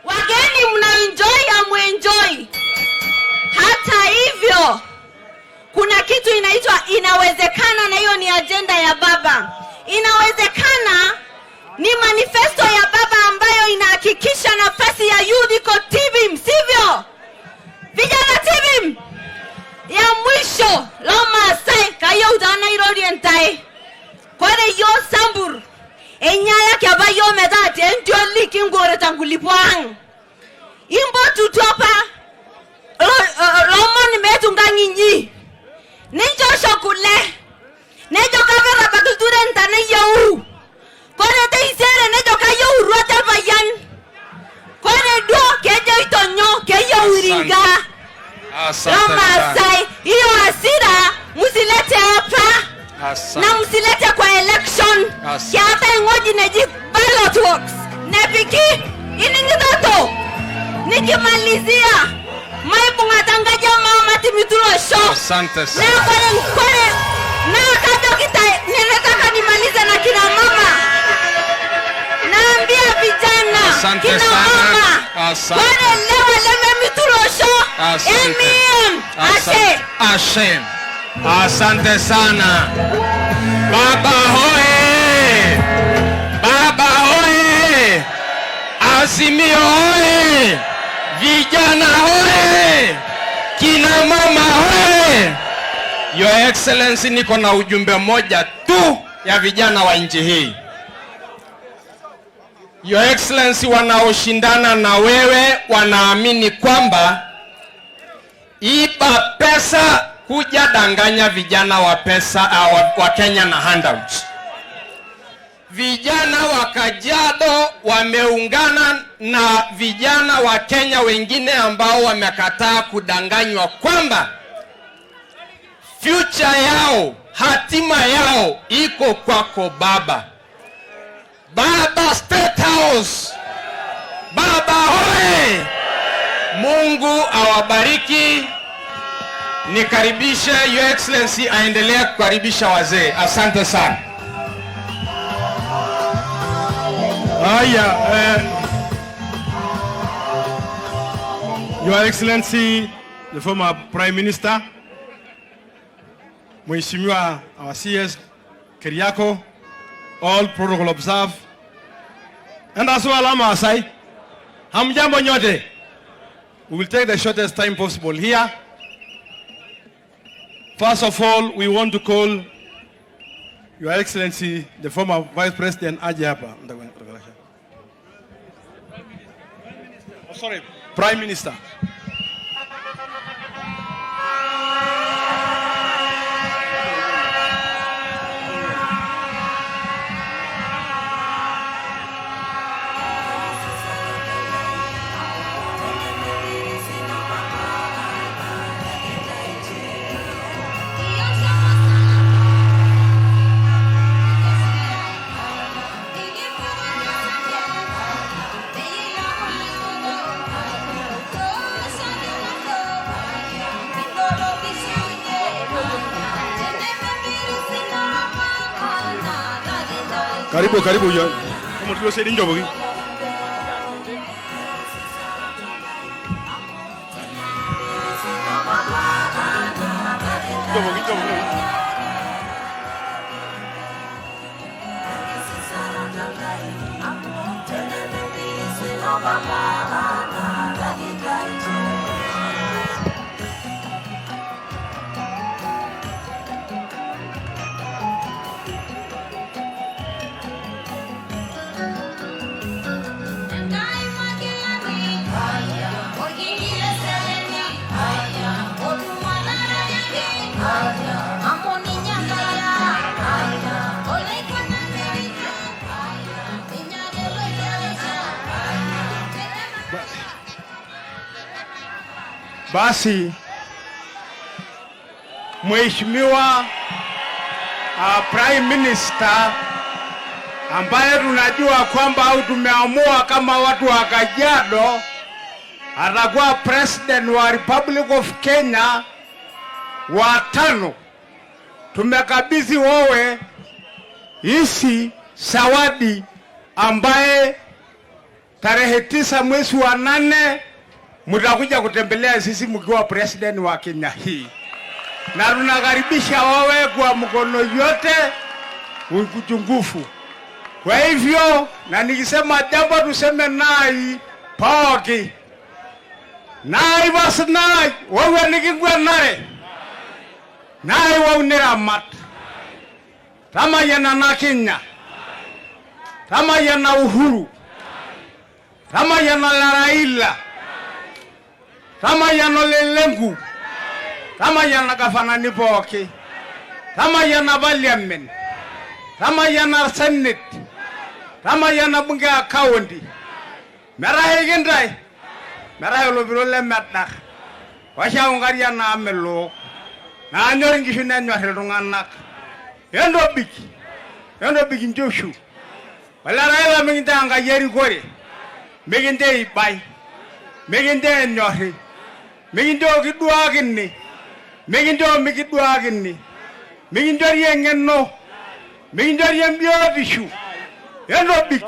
Wageni mna enjoy amu enjoy. Hata hivyo kuna kitu inaitwa inawezekana, na hiyo ni agenda ya baba. Inawezekana ni manifesto ya baba ambayo inahakikisha nafasi ya youth iko TVM, sivyo? Vijana TVM. Ya mwisho lo Maasai kayo utana irorientai. Kware yo Sambur. Enyaya kyaba yo medati endioli kingore tangulipwang. Imbo tutopa lomoni metu nganginyi. Ninjo shokule. Nejo kavera batuture ntane yau. Kore teisere nejo kayo uruata bayan. Kore do kejo itonyo keyo uringa. Asante. Maasai, hiyo hasira msilete hapa. Na msilete kwa election. Kiata ngoji neji ballot box. Nepiki iningitoto. Nikimalizia maibunga tangaja mama timitulo show. Asante sana. Na kore na kato kita ninataka nimalize na kina mama. Naambia vijana, asante kina sana. Mama. Asante. Kore lewa leme mitulo show. Emiem ashe. Ashe. Asante sana. Baba hoye! Baba hoye! Azimio hoye! Vijana hoye! Kina mama hoye! Your Excellency, niko na ujumbe mmoja tu ya vijana wa nchi hii. Your Excellency, wanaoshindana na wewe wanaamini kwamba iba pesa kuja danganya vijana wa pesa wa Kenya na handouts. Vijana wa Kajiado wameungana na vijana wa Kenya wengine ambao wamekataa kudanganywa kwamba future yao, hatima yao iko kwako baba. Baba State House. Baba hoye! Mungu awabariki. Nikaribishe Your Excellency aendelee kukaribisha wazee. Asante sana. Haya, Your Excellency, the former Prime Minister, Mheshimiwa our CS Keriako, all protocol observed. And as well, Maasai, hamjambo nyote. We will take the shortest time possible here. First of all, we want to call Your Excellency, the former Vice President, aje hapa. Oh, sorry, Prime Minister. Karibu, karibu. Kama tulio njobogi. Njobogi, njobogi. Basi Mheshimiwa Prime Minister ambaye tunajua kwamba au tumeamua kama watu wa Kajiado atakuwa President wa Republic of Kenya wa 5. Tumekabidhi wewe hizi zawadi ambaye tarehe 9 mwezi wa 8 mtakuja kutembelea sisi mkiwa president wa Kenya hii. Na tunakaribisha wewe kwa mkono yote ukuchungufu. Kwa hivyo, na nikisema jambo tuseme nai paki. Nai basi nai, wewe nikingwa nare. Nai wa uniramat. Tama yana na Kenya. Tama yana Uhuru. Tama yana Raila. Tama yana Lelengu. Tama yana kafanani poki. Tama yana Parliament. Tama yana Senate. Tama yana bunge ya county. Mera higindai. Mera holobiro le medak. Washa ungaria na amelo. Na anyor nkishu nenyor iltung'anak. Entobik. Entobik inchoshu. Wala Raila mikintaa Enkai erikore. Mikintaa ibai. Mikintaa enyorri. Mikinchoo kiduakini. Mikinchoo mikiduakini. Mikinchori eng'eno. Mikinchori embiotishu. Entobik.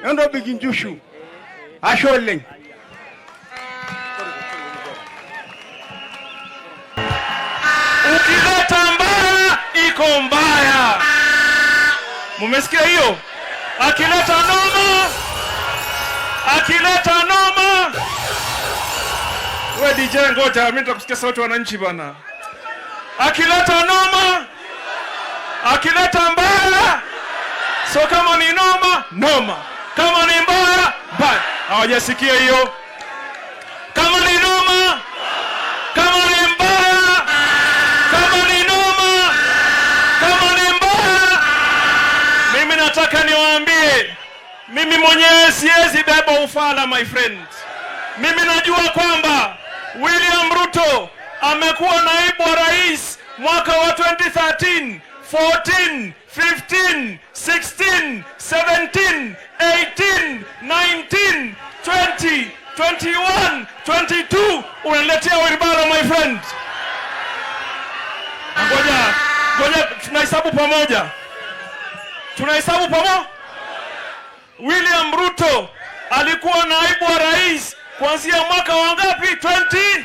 Entobik inchoshu. Ashe oleng. Iko mbaya. Mumesikia hiyo? Akileta noma, akileta noma. We DJ, ngoja mimi nitakusikia sauti wananchi bana. Akileta noma, akileta mbaya. So kama ni noma, noma. Kama ni mbaya, mbaya. Hawajasikia hiyo. Kama ni noma, kama ni mbaya, kama ni noma, kama ni mbaya. Mimi nataka niwaambie, mimi mwenyewe siwezi beba ufala, my friend. Mimi najua kwamba William Ruto amekuwa naibu wa rais mwaka wa 2013, 14, 15, 16, 17, 18, 19, 20, 21, 22. Unaniletea wheelbarrow, my friend. Ngoja, ngoja, tunahesabu pamoja. Tunahesabu pamoja. William Ruto alikuwa naibu wa rais kuanzia mwaka wa ngapi? 20?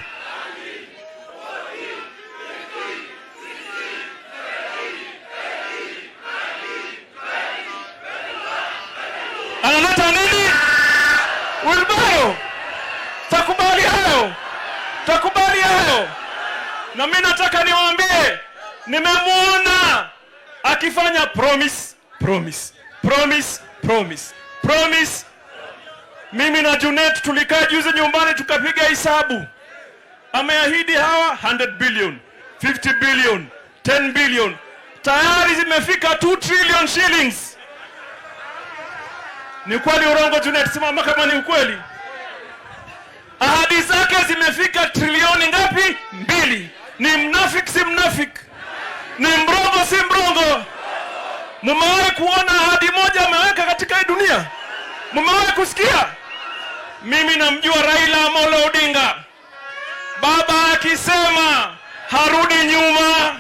Analeta nini? Wheelbarrow. Takubali hayo? Takubali hayo? Na mimi nataka niwaambie, nimemuona akifanya promise, promise, promise, promise, promise. Mimi na Junet tulikaa juzi nyumbani tukapiga hesabu. Ameahidi hawa 100 billion, 50 billion, 10 billion. Tayari zimefika 2 trillion shillings. Ni kweli urongo, Junet? Simama kama ni ukweli. Ahadi zake zimefika trilioni ngapi? 2. Ni mnafiki si mnafiki? Ni mrongo si mrongo? Mumewahi kuona ahadi moja ameweka katika hii dunia? Mumewahi kusikia? Mimi namjua Raila Amolo Odinga. Baba akisema harudi nyuma.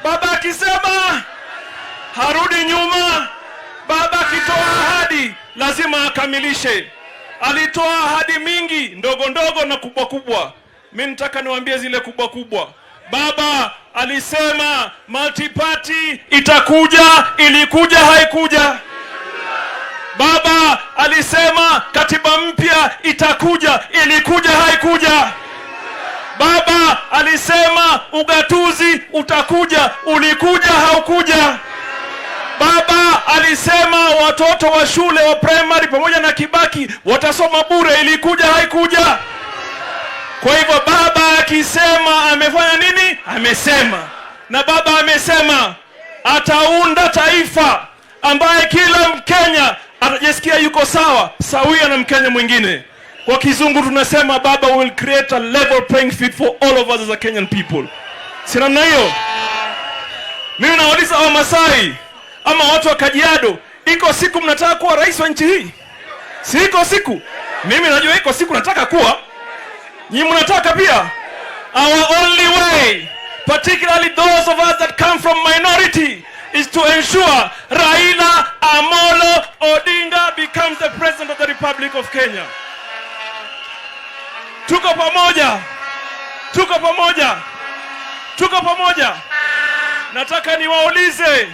Baba akisema harudi nyuma. Baba akitoa ahadi lazima akamilishe. Alitoa ahadi mingi ndogo ndogo na kubwa kubwa. Mimi nataka niwaambie zile kubwa kubwa. Baba alisema multi-party itakuja, ilikuja haikuja. Baba alisema katiba mpya itakuja, ilikuja haikuja. Baba alisema ugatuzi utakuja, ulikuja haukuja. Baba alisema watoto wa shule wa primary pamoja na Kibaki watasoma bure, ilikuja haikuja. Kwa hivyo baba akisema amefanya nini? Amesema. Na baba amesema ataunda taifa ambaye kila Mkenya atajisikia yuko sawa, sawia na Mkenya mwingine. Kwa kizungu tunasema baba will create a level playing field for all of us as a Kenyan people. Si namna hiyo? Mimi nauliza wa Masai ama watu wa Kajiado, iko siku mnataka kuwa rais wa nchi hii? Si iko siku? Mimi najua iko siku nataka kuwa. Nyinyi mnataka pia? Our only way, particularly those of us that come from minority, is to ensure Raila Amolo Odinga becomes the president of the Republic of Kenya. Tuko pamoja. Tuko pamoja. Tuko pamoja. Nataka niwaulize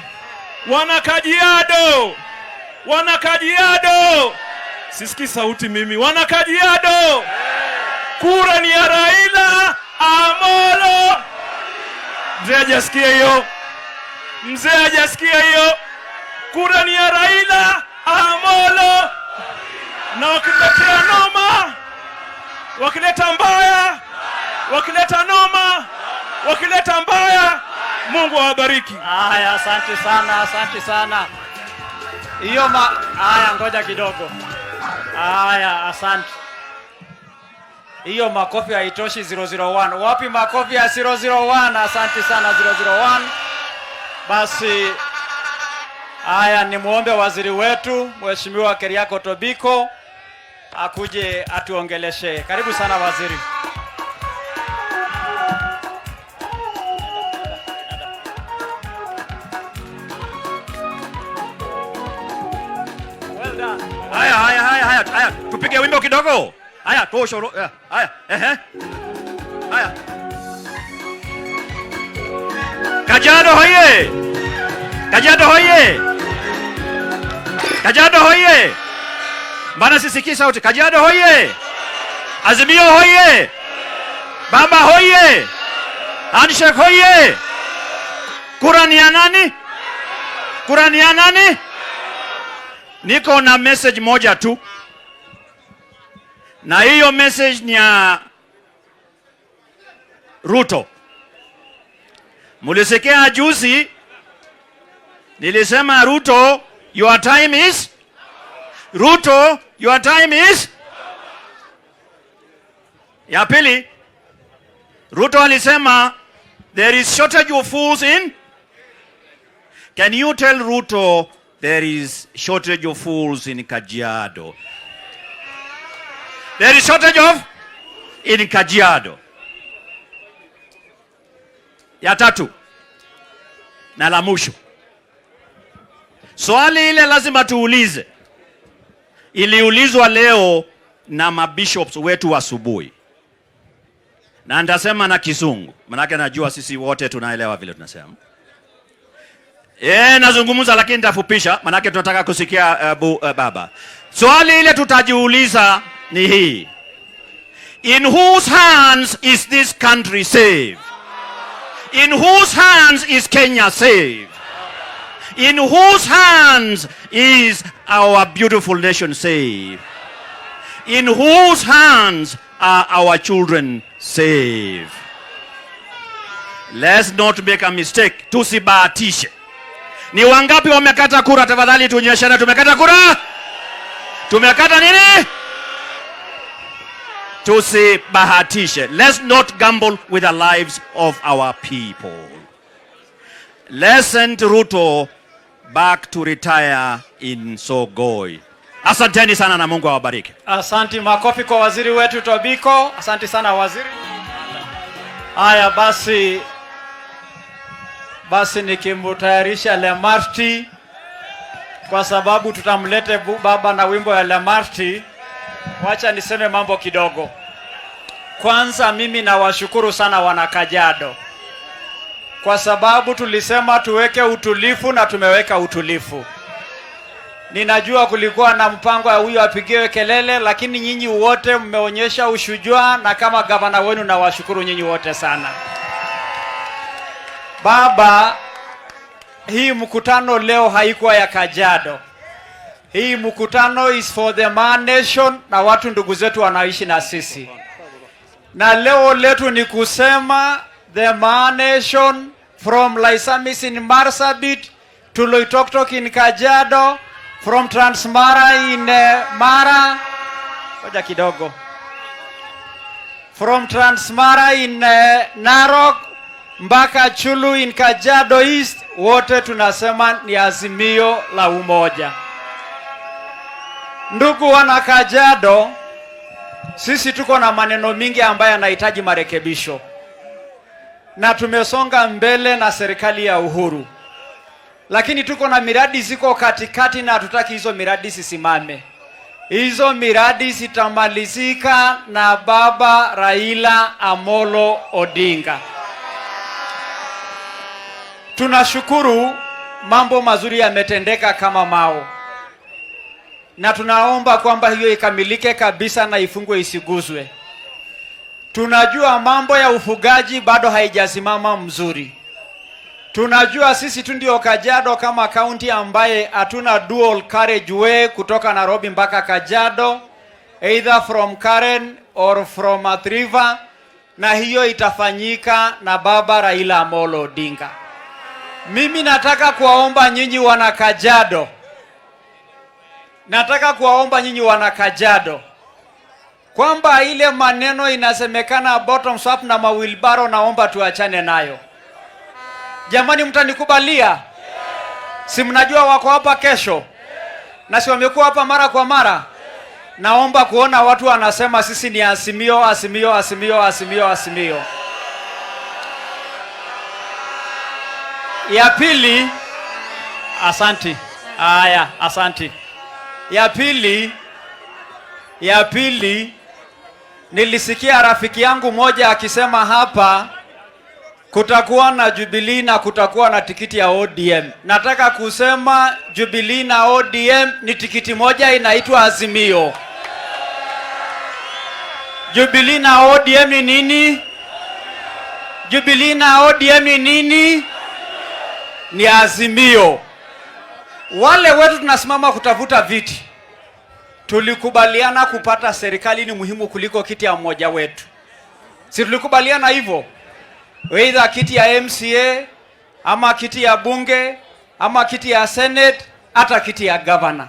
wana Kajiado, wana Kajiado, sisikii sauti mimi. Wana Kajiado, kura ni ya Raila Amolo. Mzee hajasikia hiyo, mzee hajasikia hiyo. Kura ni ya Raila Amolo. Na wakiletea noma, wakileta mbaya, wakileta noma, wakileta mbaya, Mungu awabariki. Haya, asante sana, asante sana. Hiyo haya, ngoja kidogo. Haya, asante. Hiyo makofi haitoshi 001. Wapi makofi ya 001? Asante sana 001. Basi haya, ni muombe waziri wetu Mheshimiwa Keriako Tobiko akuje atuongeleshe. Karibu sana waziri. Haya, haya, haya, haya, haya. Tupige wimbo kidogo. Haya, tosho. Haya, ehe. Haya. Kajiado hoye! Kajiado hoye! Kajiado hoye! Mbona sisikii sauti? Kajiado hoye! Azimio hoye! Baba hoye! Handshake hoye! Kura ni ya nani? Kura ni ya nani? Niko na message moja tu, na hiyo message ni ya Ruto. Mulisikia juzi nilisema, "Ruto, your time is, Ruto, your time is." Ya pili, Ruto alisema there is shortage of fools in. Can you tell Ruto there is shortage of fools in Kajiado? There is shortage of in Kajiado. Ya tatu na la mwisho, swali ile lazima tuulize, iliulizwa leo na mabishops wetu asubuhi, na nitasema na Kizungu, manake najua sisi wote tunaelewa vile tunasema. Nazungumza lakini nitafupisha, manake tunataka kusikia baba. Swali ile tutajiuliza ni hii: In whose hands is this country safe? In whose hands is Kenya safe? In whose hands is our beautiful nation safe? In whose hands are our children safe? Let's not make a mistake. Tusibahatishe. Ni wangapi wamekata kura? Tafadhali tuonyeshane tumekata kura. Tumekata nini? Tusibahatishe. Let's not gamble with the lives of our people. Let's send Ruto back to retire in Sogoi. Asanteni sana na Mungu awabariki. Asanti, makofi kwa waziri wetu Tobiko. Asante sana, waziri. Haya basi, basi nikimtayarisha Lemarti kwa sababu tutamlete baba na wimbo ya Lemarti. Wacha niseme mambo kidogo. Kwanza mimi nawashukuru sana wana Kajiado kwa sababu tulisema tuweke utulivu na tumeweka utulivu. Ninajua kulikuwa na mpango ya huyu apigiwe kelele, lakini nyinyi wote mmeonyesha ushujaa, na kama gavana wenu nawashukuru nyinyi wote sana. Baba, hii mkutano leo haikuwa ya Kajiado. Hii mkutano is for the Maa Nation na watu ndugu zetu wanaishi na sisi. Na leo letu ni kusema the Maa Nation from Laisamis in Marsabit to Loitoktok in Kajiado, from Transmara in Mara, ngoja kidogo, from Transmara in Narok mpaka Chulu in Kajiado East, wote tunasema ni azimio la umoja. Ndugu wana Kajiado, sisi tuko na maneno mingi ambayo yanahitaji marekebisho, na tumesonga mbele na serikali ya Uhuru, lakini tuko na miradi ziko katikati na hatutaki hizo miradi zisimame. Hizo miradi zitamalizika na baba Raila Amolo Odinga. Tunashukuru mambo mazuri yametendeka kama Mao, na tunaomba kwamba hiyo ikamilike kabisa na ifungwe isiguzwe. Tunajua mambo ya ufugaji bado haijasimama mzuri. Tunajua sisi tu ndio Kajiado kama kaunti ambaye hatuna dual carriageway kutoka Nairobi mpaka Kajiado, either from Karen or from Athi River, na hiyo itafanyika na baba Raila Amolo Odinga. Mimi nataka kuwaomba nyinyi wana Kajiado, nataka kuwaomba nyinyi wana Kajiado kwamba ile maneno inasemekana bottom up na mawheelbarrow, naomba tuachane nayo. Jamani, mtanikubalia? Si mnajua wako hapa kesho na si wamekuwa hapa mara kwa mara? Naomba kuona watu wanasema sisi ni Azimio, Azimio, Azimio, Azimio, Azimio. Ya pili, asanti. Aya, asanti. Ya pili, nilisikia rafiki yangu moja akisema hapa Kutakuwa na Jubilee na kutakuwa na tikiti ya ODM. Nataka kusema Jubilee na ODM ni tikiti moja inaitwa Azimio. Jubilee na ODM ni nini? Jubilee na ODM ni nini? Ni Azimio. Wale wetu tunasimama kutafuta viti, tulikubaliana kupata serikali ni muhimu kuliko kiti ya mmoja wetu. Si tulikubaliana hivyo? Either kiti ya MCA ama kiti ya bunge ama kiti ya senate, hata kiti ya governor.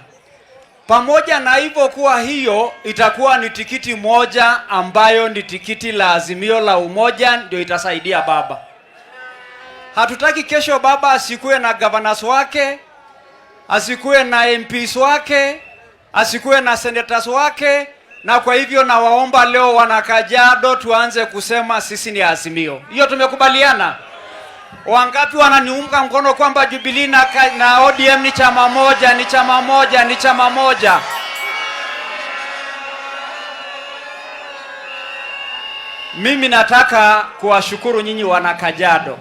Pamoja na hivyo kuwa hiyo itakuwa ni tikiti moja ambayo ni tikiti la Azimio la Umoja, ndio itasaidia baba. Hatutaki kesho baba asikuwe na governors wake, asikuwe na MPs wake, asikuwe na senators wake. Na kwa hivyo nawaomba leo wana Kajiado tuanze kusema sisi ni Azimio. Hiyo tumekubaliana. Wangapi wananiunga mkono kwamba Jubilee na ODM ni chama moja, ni chama moja, ni chama moja? Mimi nataka kuwashukuru nyinyi wana Kajiado.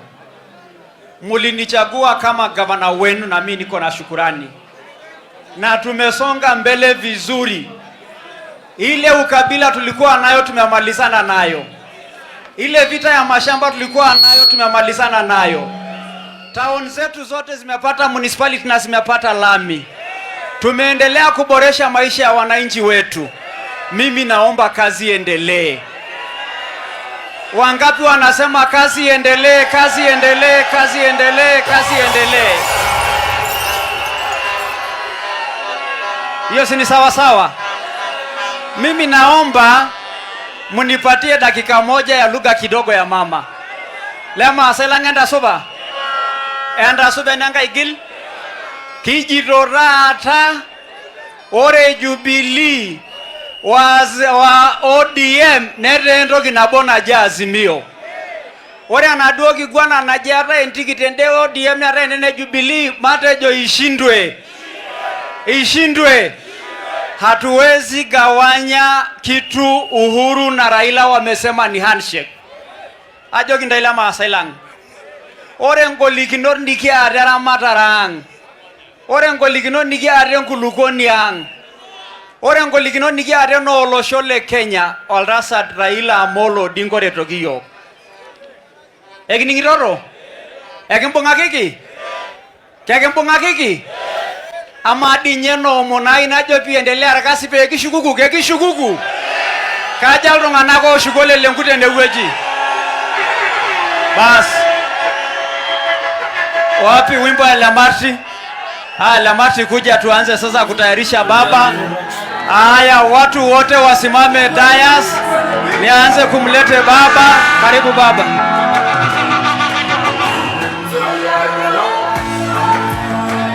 Mulinichagua kama gavana wenu na mimi niko na shukurani. Na tumesonga mbele vizuri. Ile ukabila tulikuwa nayo tumemalizana nayo. Ile vita ya mashamba tulikuwa nayo tumemalizana nayo. Town zetu zote zimepata municipality na zimepata lami. Tumeendelea kuboresha maisha ya wananchi wetu. Mimi naomba kazi iendelee. Wangapi wanasema kazi iendelee, kazi iendelee, kazi iendelee, kazi iendelee? Hiyo si ni sawa sawa? Mimi naomba munipatie dakika moja ya lugha kidogo ya mama. Lema asela ngenda suba. Enda suba nanga igil. Kijito taata ore Jubilee wa ODM netaa entoki nabo naji Azimio. Ore enaduo kiguana naji eetae entikiti ende ODM neetae ene Jubilee, matejo ishindwe. Ishindwe. Hatuwezi gawanya kitu. Uhuru na Raila wamesema ni handshake. Ajoki ntae Maasai lang. Ore ngolikinot nikiata eramatare ang. Ore ngolikinot nikiata enkulukuoni ang. Ore ngolikinot nikiata enaa olosho le Kenya, oltasat Raila Amolo Odinga oretoki iyiok. Ekining'itoto? Ekimbung'akiki? Kekimbung'akiki? Amaa dii ninye enoomon ai najo piendelea orkasi pee kishukuku, kekishukuku? Kaja iltung'anak ooshuko Ole Lenku tenewueji. Bas. Wapi wimbo ya Lemarti? Lemarti kuja tuanze sasa kutayarisha baba. Haya, watu wote wasimame dais. Nianze kumlete baba. Karibu baba.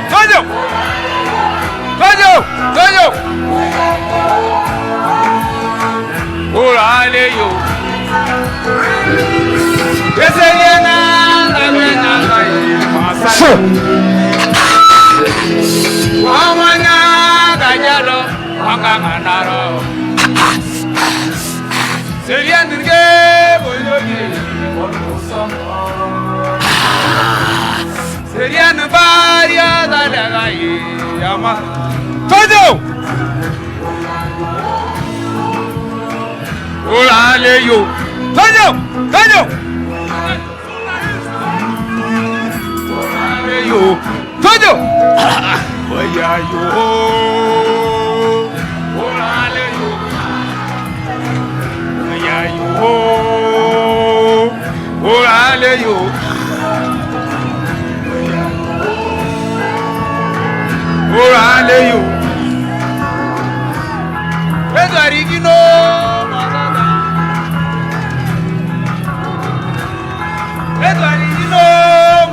Tojo! Tojo! Tojo! Urale yo. So. Tojo! Urale yo. Tojo! Tojo! Yo. Tojo! Oya yo. Urale yo. Oya yo. Urale yo. Urale yo. Edarigino mazada. Edarigino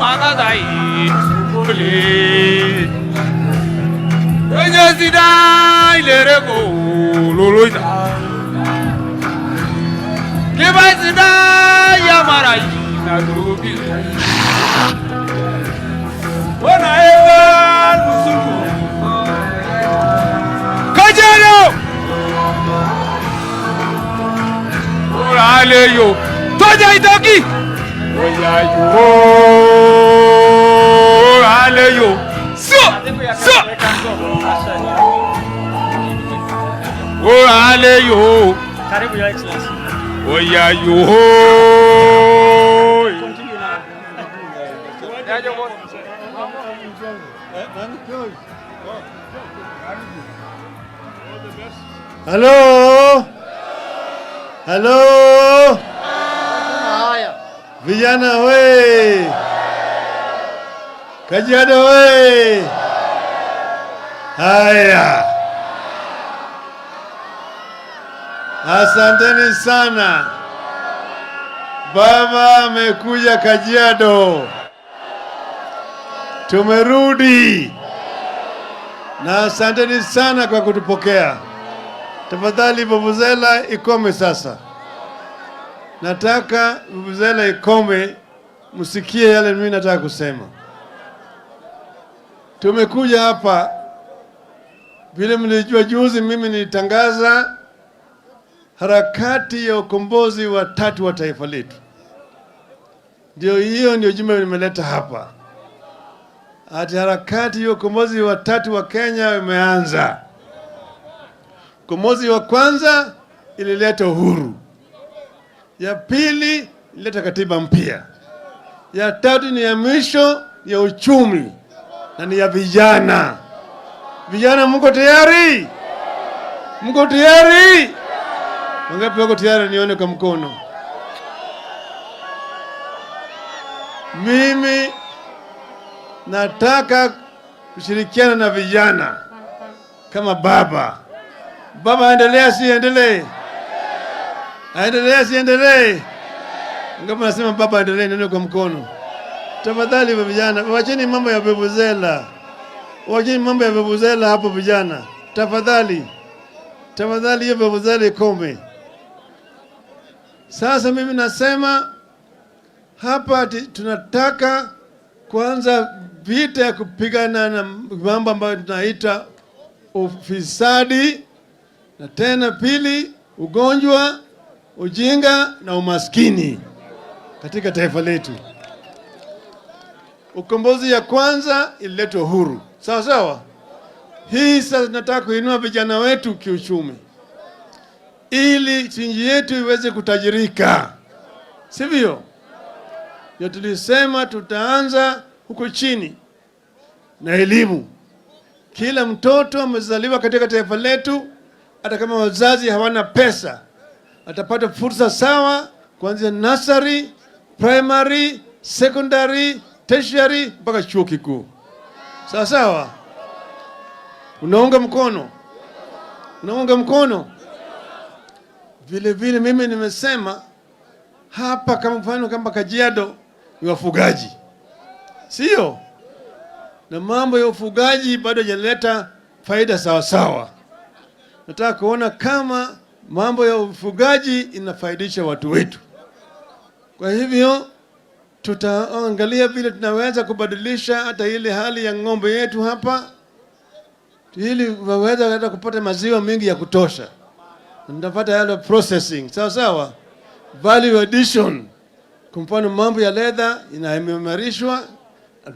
mazada ole. Enyezida ilereko loloita. Kibazida yamarai na lubi. Ona eva lusulu. Kajiado! Urale yo. Toja itoki. Oya yo. Ale yo. So. So. Oh, ale yo. Karibu Your Excellency. Oya yo. Hello? Hello? Vijana we! Kajiado we! Haya. Asanteni sana. Baba amekuja Kajiado. Tumerudi. Na asanteni sana kwa kutupokea. Tafadhali vuvuzela ikome sasa. Nataka vuvuzela ikome, msikie yale mimi nataka kusema. Tumekuja hapa vile mlijua juzi, mimi nilitangaza harakati ya ukombozi wa tatu wa taifa letu. Ndio hiyo ndio jumbe nimeleta hapa. Ati harakati ya ukombozi wa tatu wa Kenya imeanza. Ukombozi wa kwanza ilileta uhuru. Ya pili ilileta katiba mpya. Ya tatu ni ya mwisho ya uchumi na ni ya vijana. Vijana mko tayari? Mko tayari? Wangapi wako tayari nione kwa mkono? Mimi nataka kushirikiana na vijana kama baba. Baba endelea, si endelee? Aendelee, si endelee? Ngapi nasema baba endelee, nione kwa mkono. Tafadhali vijana, wacheni mambo ya vuvuzela. Wacheni mambo ya vuvuzela hapo vijana. Tafadhali. Tafadhali hiyo vuvuzela ikome. Sasa mimi nasema hapa tunataka kuanza vita ya kupigana na mambo ambayo tunaita ufisadi, na tena pili ugonjwa, ujinga na umaskini katika taifa letu. Ukombozi ya kwanza ilileta uhuru. Sawa sawa? Hii sasa tunataka kuinua vijana wetu kiuchumi ili nchi yetu iweze kutajirika. Sivyo? Ndio tulisema tutaanza huko chini na elimu. Kila mtoto amezaliwa katika taifa letu, hata kama wazazi hawana pesa, atapata fursa sawa kuanzia nursery, primary, secondary, tertiary mpaka chuo kikuu. Sawa sawa? Unaunga mkono? Unaunga mkono? Vile vile mimi nimesema hapa kama mfano kama Kajiado ni wafugaji. Sio? Na mambo ya ufugaji bado hajaleta faida sawa sawa. Nataka kuona kama mambo ya ufugaji inafaidisha watu wetu. Kwa hivyo tutaangalia vile tunaweza kubadilisha hata ile hali ya ng'ombe yetu hapa ili waweze hata kupata maziwa mengi ya kutosha. Tunapata yale processing, sawa sawa, value addition. Kwa mfano mambo ya leather inaimarishwa,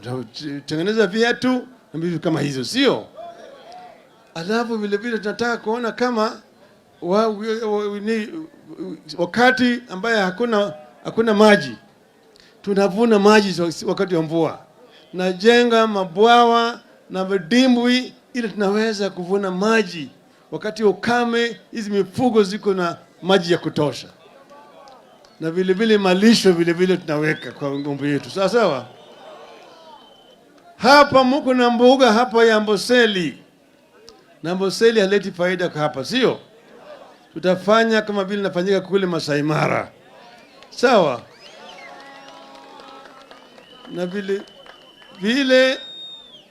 tutengeneza viatu na vitu kama hizo, sio? Alafu vile vile tunataka kuona kama wakati ambaye hakuna maji, tunavuna maji wakati wa mvua, najenga mabwawa na vidimbwi ili tunaweza kuvuna maji wakati wa ukame. Hizi mifugo ziko na maji ya kutosha, na vile vile malisho vile vile tunaweka kwa ng'ombe yetu, sawa sawa. Hapa mko na mbuga hapa ya Amboseli, na Amboseli haleti faida kwa hapa, sio? Tutafanya kama vile nafanyika kule Masai Mara, sawa? Na vile vile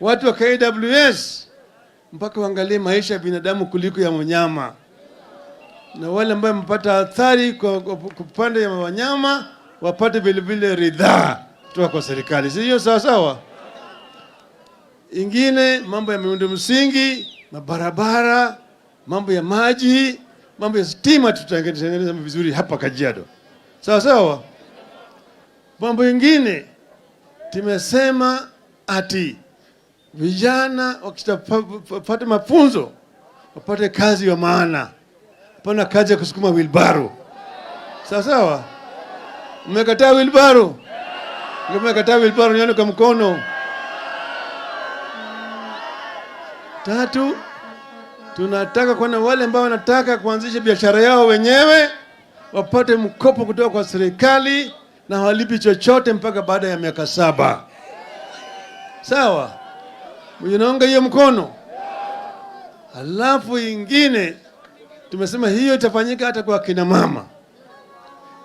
watu wa KWS mpaka waangalie maisha ya binadamu kuliko ya wanyama, na wale ambao wamepata athari kwa upande ya wanyama wapate vile vile ridhaa kutoka kwa serikali, sio? Sawa sawa. Ingine mambo ya miundo msingi, mabarabara, mambo ya maji, mambo ya stima tutatengeneza vizuri hapa Kajiado, sawa sawa. Mambo ingine tumesema ati vijana wakishapata mafunzo wapate kazi ya maana, hapana kazi ya kusukuma wheelbarrow. Sawa sawa? Mmekataa wheelbarrow? Mmekataa wheelbarrow, nione kwa mkono. Tatu, tunataka kuona wale ambao wanataka kuanzisha biashara yao wenyewe wapate mkopo kutoka kwa serikali na hawalipi chochote mpaka baada ya miaka 7. Sawa? Mnaunga hiyo mkono? Alafu ingine tumesema hiyo itafanyika hata kwa kina mama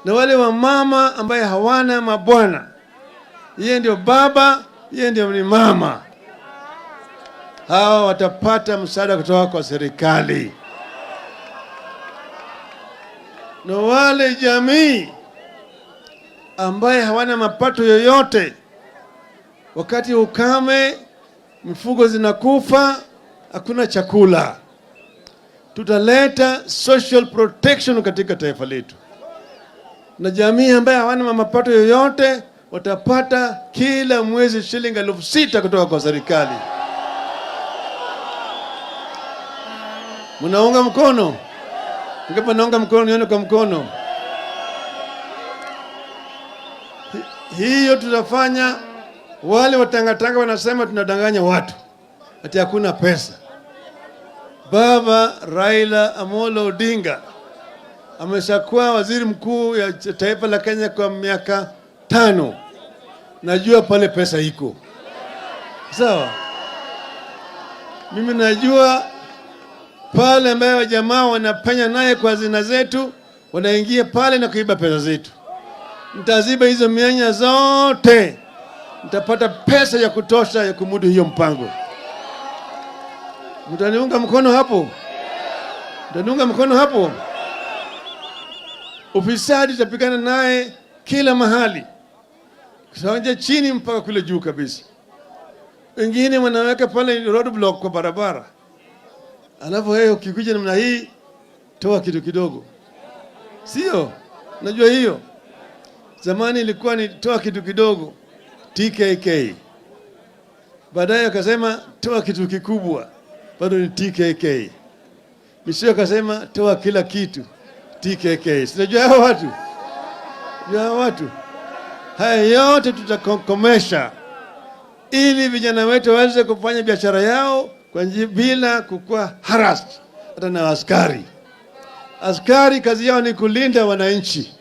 na wale wa mama ambaye hawana mabwana. Yeye ndio baba, yeye ndio ni mama. Hawa watapata msaada kutoka kwa serikali. Na wale jamii ambaye hawana mapato yoyote, wakati ukame, mifugo zinakufa, hakuna chakula, tutaleta social protection katika taifa letu. Na jamii ambaye hawana mapato yoyote watapata kila mwezi shilingi 6,000 kutoka kwa serikali. Mnaunga mkono? Ningepa naunga mkono, nione kwa mkono. Hiyo tutafanya. Wale watangatanga wanasema tunadanganya watu ati hakuna pesa. Baba Raila Amolo Odinga ameshakuwa waziri mkuu ya taifa la Kenya kwa miaka 5. Najua pale pesa iko. Sawa? Mimi najua pale ambayo jamaa wanapenya naye kwa hazina zetu, wanaingia pale na kuiba pesa zetu. Nitaziba hizo mianya zote. Nitapata pesa ya kutosha ya kumudu hiyo mpango. Mtaniunga mkono hapo? Mtaniunga mkono hapo? Ufisadi tutapigana naye kila mahali, kuanzia chini mpaka kule juu kabisa. Wengine wanaweka pale roadblock kwa barabara, alafu wewe ukikuja namna hii toa kitu kidogo, sio? Najua hiyo zamani ilikuwa ni toa kitu kidogo TKK, baadaye akasema toa kitu kikubwa, bado ni TKK. Misio akasema toa kila kitu TKK. Sinajua hao watu, najua hao watu. Haya yote tutakomesha ili vijana wetu waweze kufanya biashara yao kwa njia bila kukua harassed hata na askari. Askari kazi yao ni kulinda wananchi,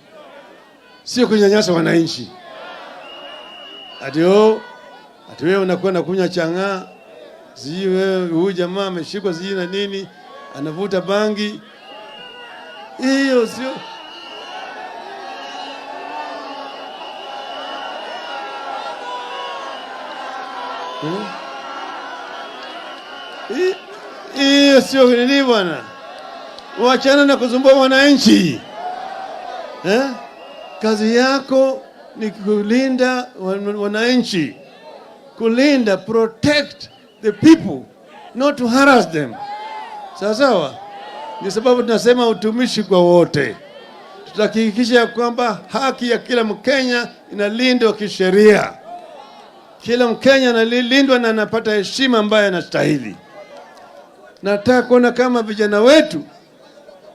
sio kunyanyasa wananchi. Ati wewe unakuwa unakunywa chang'aa, sijui wewe huyu jamaa ameshikwa sijui na nini, anavuta bangi. Hiyo sio. Hiyo sio nini bwana. Wachana na kuzumbua wananchi. Kazi yako ni kulinda wananchi. Kulinda, protect the people, not to harass them. Sawa sawa? Ni sababu tunasema utumishi kwa wote. Tutahakikisha kwamba haki ya kila Mkenya inalindwa kisheria. Kila Mkenya analindwa na anapata heshima ambayo anastahili. Nataka kuona kama vijana wetu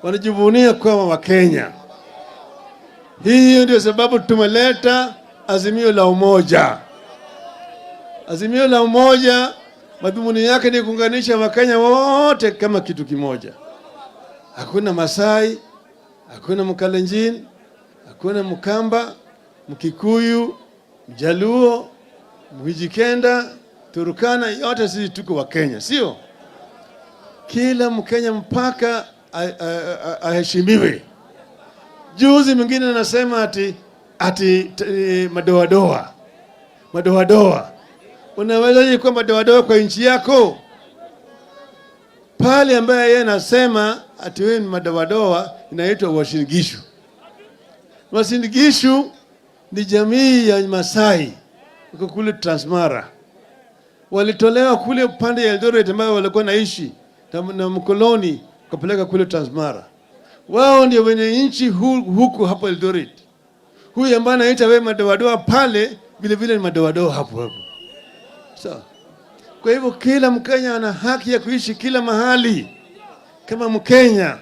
wanajivunia kuwa Wakenya. Hiyo ndio sababu tumeleta Azimio la Umoja. Azimio la Umoja madhumuni yake ni kuunganisha Wakenya wote kama kitu kimoja. Hakuna Masai, hakuna Mkalenjin, hakuna Mkamba, Mkikuyu, Mjaluo, Mwijikenda, Turkana, yote sisi tuko Wakenya, sio? Kila Mkenya mpaka aheshimiwe. Juzi mwingine anasema ati madoadoa. Madoadoa. Unawezaje kuwa madoadoa kwa nchi yako? Pale ambaye yeye anasema ati wewe ni madoadoa inaitwa Uasin Gishu. Uasin Gishu ni jamii ya Masai huko kule Transmara. Walitolewa kule upande ya Eldoret ambayo walikuwa naishi na mkoloni kupeleka kule Transmara. Wao ndio wenye nchi huku hapo Eldoret. Huyu ambaye anaita wewe madoadoa pale vile vile ni madoadoa hapo hapo. Sawa. Kwa hivyo kila Mkenya ana haki ya kuishi kila mahali kama Mkenya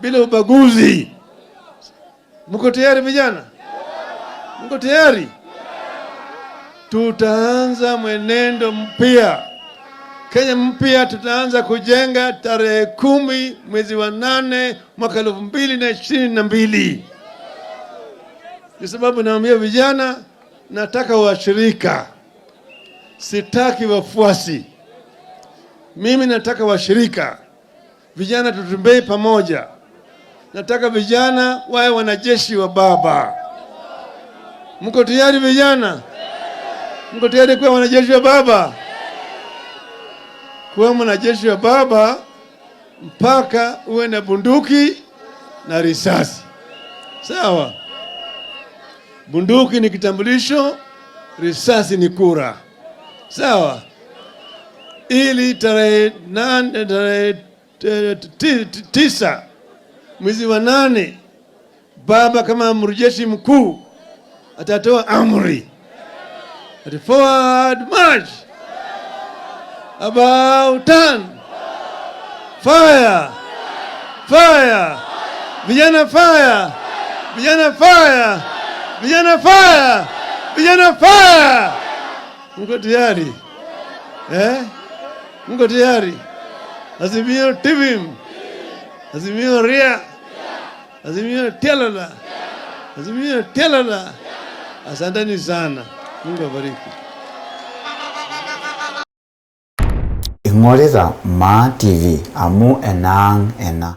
bila ubaguzi. Mko tayari vijana? Mko tayari? Tutaanza mwenendo mpya. Kenya mpya tutaanza kujenga tarehe 10 mwezi wa 8 mwaka 2022. Kwa sababu naambia vijana, nataka washirika, sitaki wafuasi. Mimi nataka washirika. Vijana tutembee pamoja. Nataka vijana wawe wanajeshi wa baba. Mko tayari vijana? Mko tayari kuwa wanajeshi wa baba? Kuwa mwanajeshi wa baba mpaka uwe na bunduki na risasi. Sawa? Bunduki ni kitambulisho, risasi ni kura. Sawa? Ili tarehe 8, tarehe 9 mwezi wa 8 baba kama amri jeshi mkuu atatoa amri ati forward march, about turn, fire, fire, vijana fire, vijana fire, vijana fire, vijana fire. Mko tayari? Mko tayari? Azimio TVM, Azimio Ria, Azimio Tialala, Azimio Tialala. Asanteni sana. Mungu awabariki. Ing'orita Maa TV amu enaang' ena.